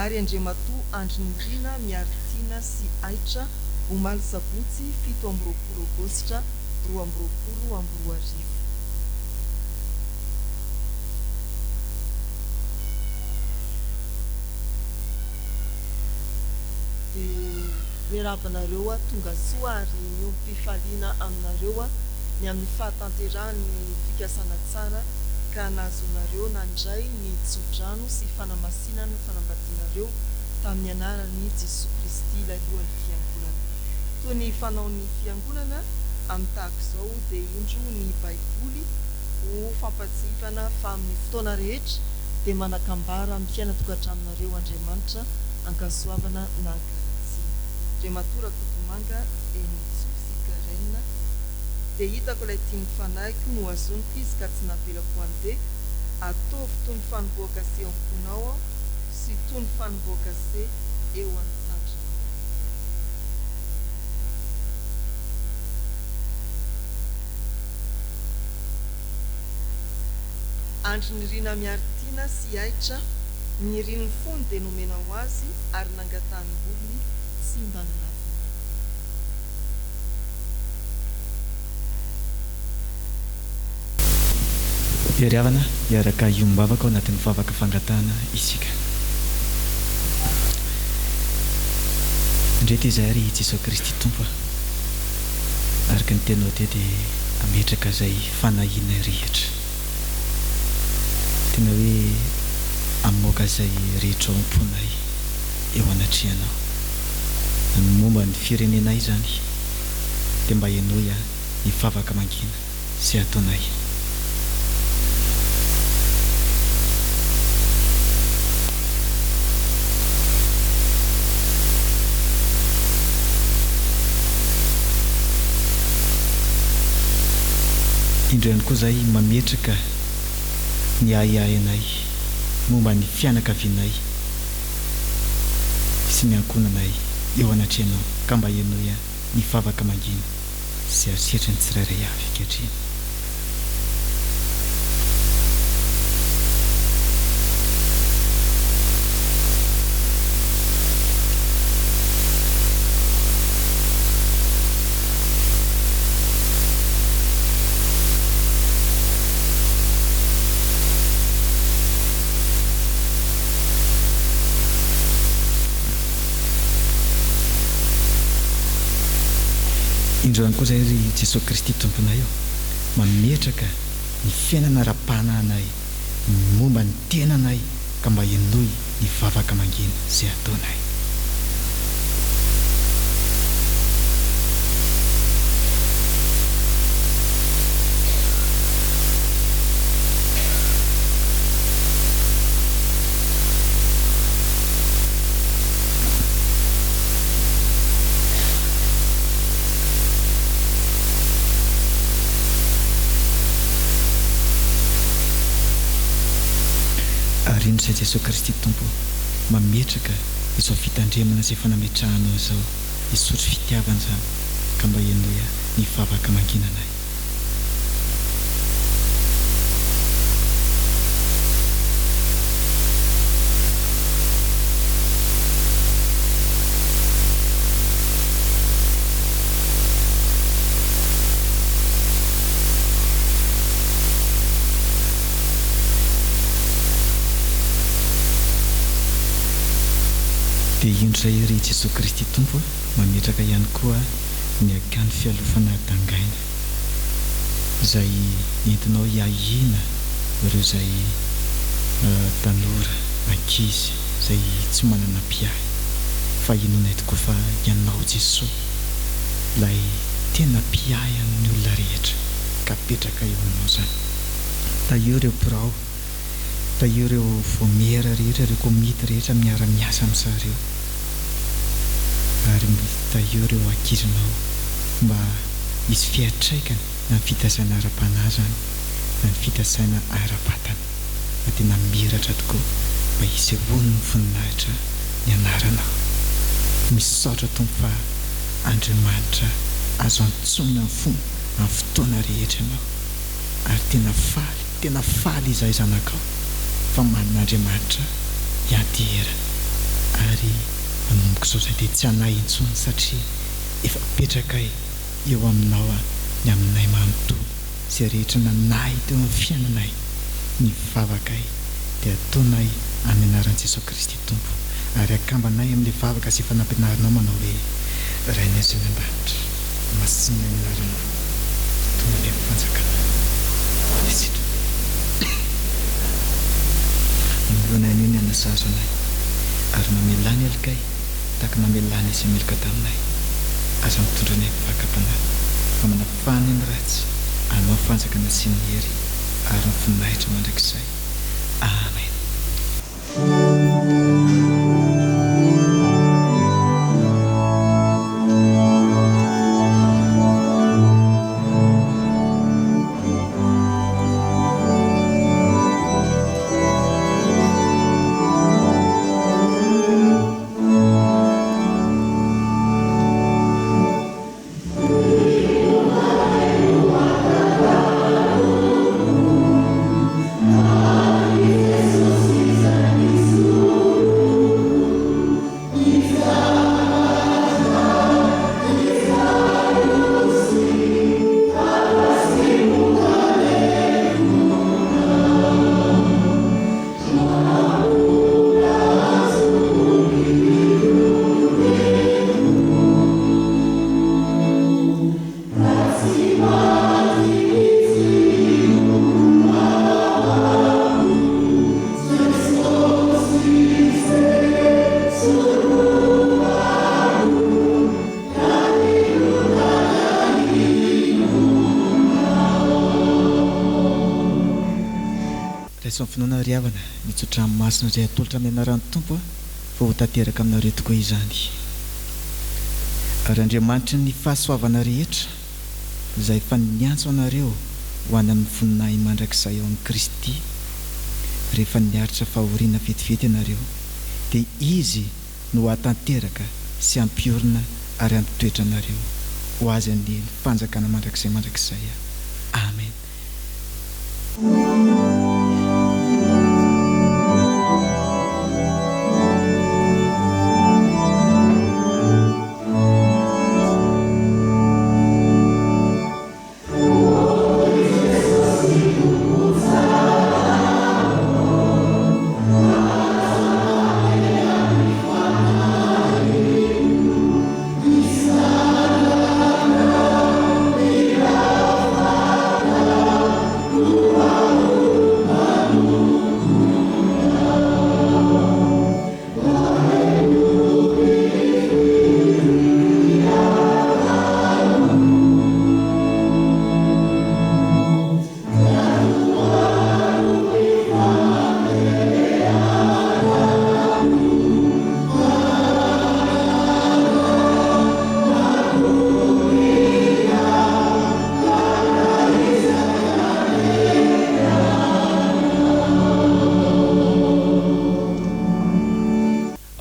I: ary Andriamatoa Andry Nirina Miaritiana sy Aitra omaly sabotsy 27 Aogositra 2022. Dia miarahaba anareo aho tonga soa ary miombom-pifaliana aminareo aho ny amin'ny fahatanterahan'ny fikasana tsara ka nahazoanareo nandray ny tso-drano sy fanamasinana ny fanambadianareo tamin'ny anaran'i Jesoa Kristy ilay Lohan'ny Fiangonana. Toy ny fanaon'ny Fiangonana amin'ny tahaka izao dia indro ny Baiboly ho fampatsiahivana fa amin'ny fotoana rehetra dia manan-kambara amin'ny fiainan-tokantranonareo Andriamanitra ankasoavana na ankaratsiana. Andriamatoa Rakotomanga Henintsoa sy Karen dia hitako ilay tian'ny fanahiko nohazoniko izy ka tsy navelako handeha, ataovy toy ny fanombohan-kase eo am-ponao aho sy toy ny fanombohan-kase eo an-tandrinao. Andry Nirina Miaritiana sy Aitra, ny nirin'ny fony dia nomena ho azy ary nangatahan'ny molony tsy mba nolavina.
E: Hery havana, hiaraka hiombavaka ao anatin'ny vavaka fangatahana isika. Ndreto izahay ry Jesoa Kristy Tompo a! Araka ny teninao dia dia hametraka izay fanahianay rehetra. Tena hoe hamoaka izay rehetra ao am-ponay eo anatrehanao. Ny momba ny firenenay izany dia mba henoy ny vavaka mangina izay ataonay. Indro ihany koa izahay mametraka ny ahiahinay momba ny fianakavianay sy ny ankohonanay eo anatrehanao ka mba henoy ny vavaka mangina sy asetrin'ny tsirairay avy ankehitriny. Indro ihany koa izay ry Jesoa Kristy Tomponay ô, mametraka ny fiainana ara-panahinay, ny momba ny tenanay ka mba henoy ny vavaka mangina izay ataonay. Ary indro izay Jesoa Kristy Tompo mametraka izao fitandremana izay efa nametrahanao izao, hisotro fitiavana izany ka mba henoy ny vavaka manginanay. Dia indro izay ry Jesoa Kristy Tompo a, mametraka ihany koa ny akany fialofana dangaina, izay entinao hiahiana ireo izay tanora, ankizy, izay tsy manana mpiahy, fa inoanay tokoa fa Ianao Jesoa ilay tena mpiahy an'ny olona rehetra, ka apetraka eo aminao izany. Tahio ireo birao. Tahio ireo vaomiera rehetra, ireo komity rehetra miara-miasa amin-dry zareo. Ary tahio ireo ankizinao mba hisy fiantraikany na ny fitaizana ara-panahy izany na ny fitaizana ara-batana fa tena miratra tokoa mba hisehoan'ny voninahitra ny anaranao. Misaotra Tompo fa Andriamanitra azo antsoina ny fo amin'ny fotoana rehetra Ianao ary tena faly Tena faly izahay zanakao fa manana Andriamanitra hianteherana ary manomboka izao izay dia tsy hanahy intsony satria efa apetrakay eo aminao ny aminay manontolo izay rehetra nanahy teo amin'ny fiainanay ny vavakay dia ataonay amin'ny anaran'i Jesoa Kristy Tompo ary akambanay amin'ilay vavaka izay efa nampianarinao manao hoe, Rainay izay any an-danitra, masina ny anaranao, tonga anie ny fanjakanao, ny sitraponao. Manoloana anio ny hanasazo anay, ary mamelà ny helokay tahaka namelàna izay meloka taminay. Aza mitondra anay amin'ny fakam-panahy, fa manafaha anay ny ratsy, Anao ny fanjakana sy ny hery ary ny voninahitra mandrakizay. Amen. Raiso amin'ny finoana ry havana ny tsodrano masina izay atolotra amin'ny anaran'ny Tompo fa ho tanteraka aminareo tokoa izany. Ary Andriamanitry ny fahasoavana rehetra izay efa niantso anareo ho any amin'ny voninahiny mandrakizay ao amin'i Kristy, rehefa niaritra fahoriana vetivety ianareo, dia Izy no hahatanteraka sy hampiorina ary hampitoetra anareo ho Azy anie ny fanjakana mandrakizay mandrakizay. Amen.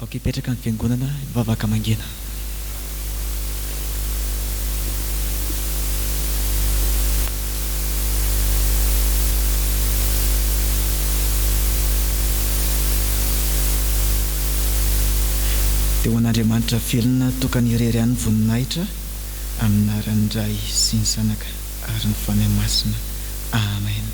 E: Aoka hipetraka ny fiangonana hivavaka mangina. Dia ho an'Andriamanitra velona tokana irery ihany ny voninahitra, amin'ny anaran'ny Ray sy ny Zanaka ary ny Fanahy Masina. Amen.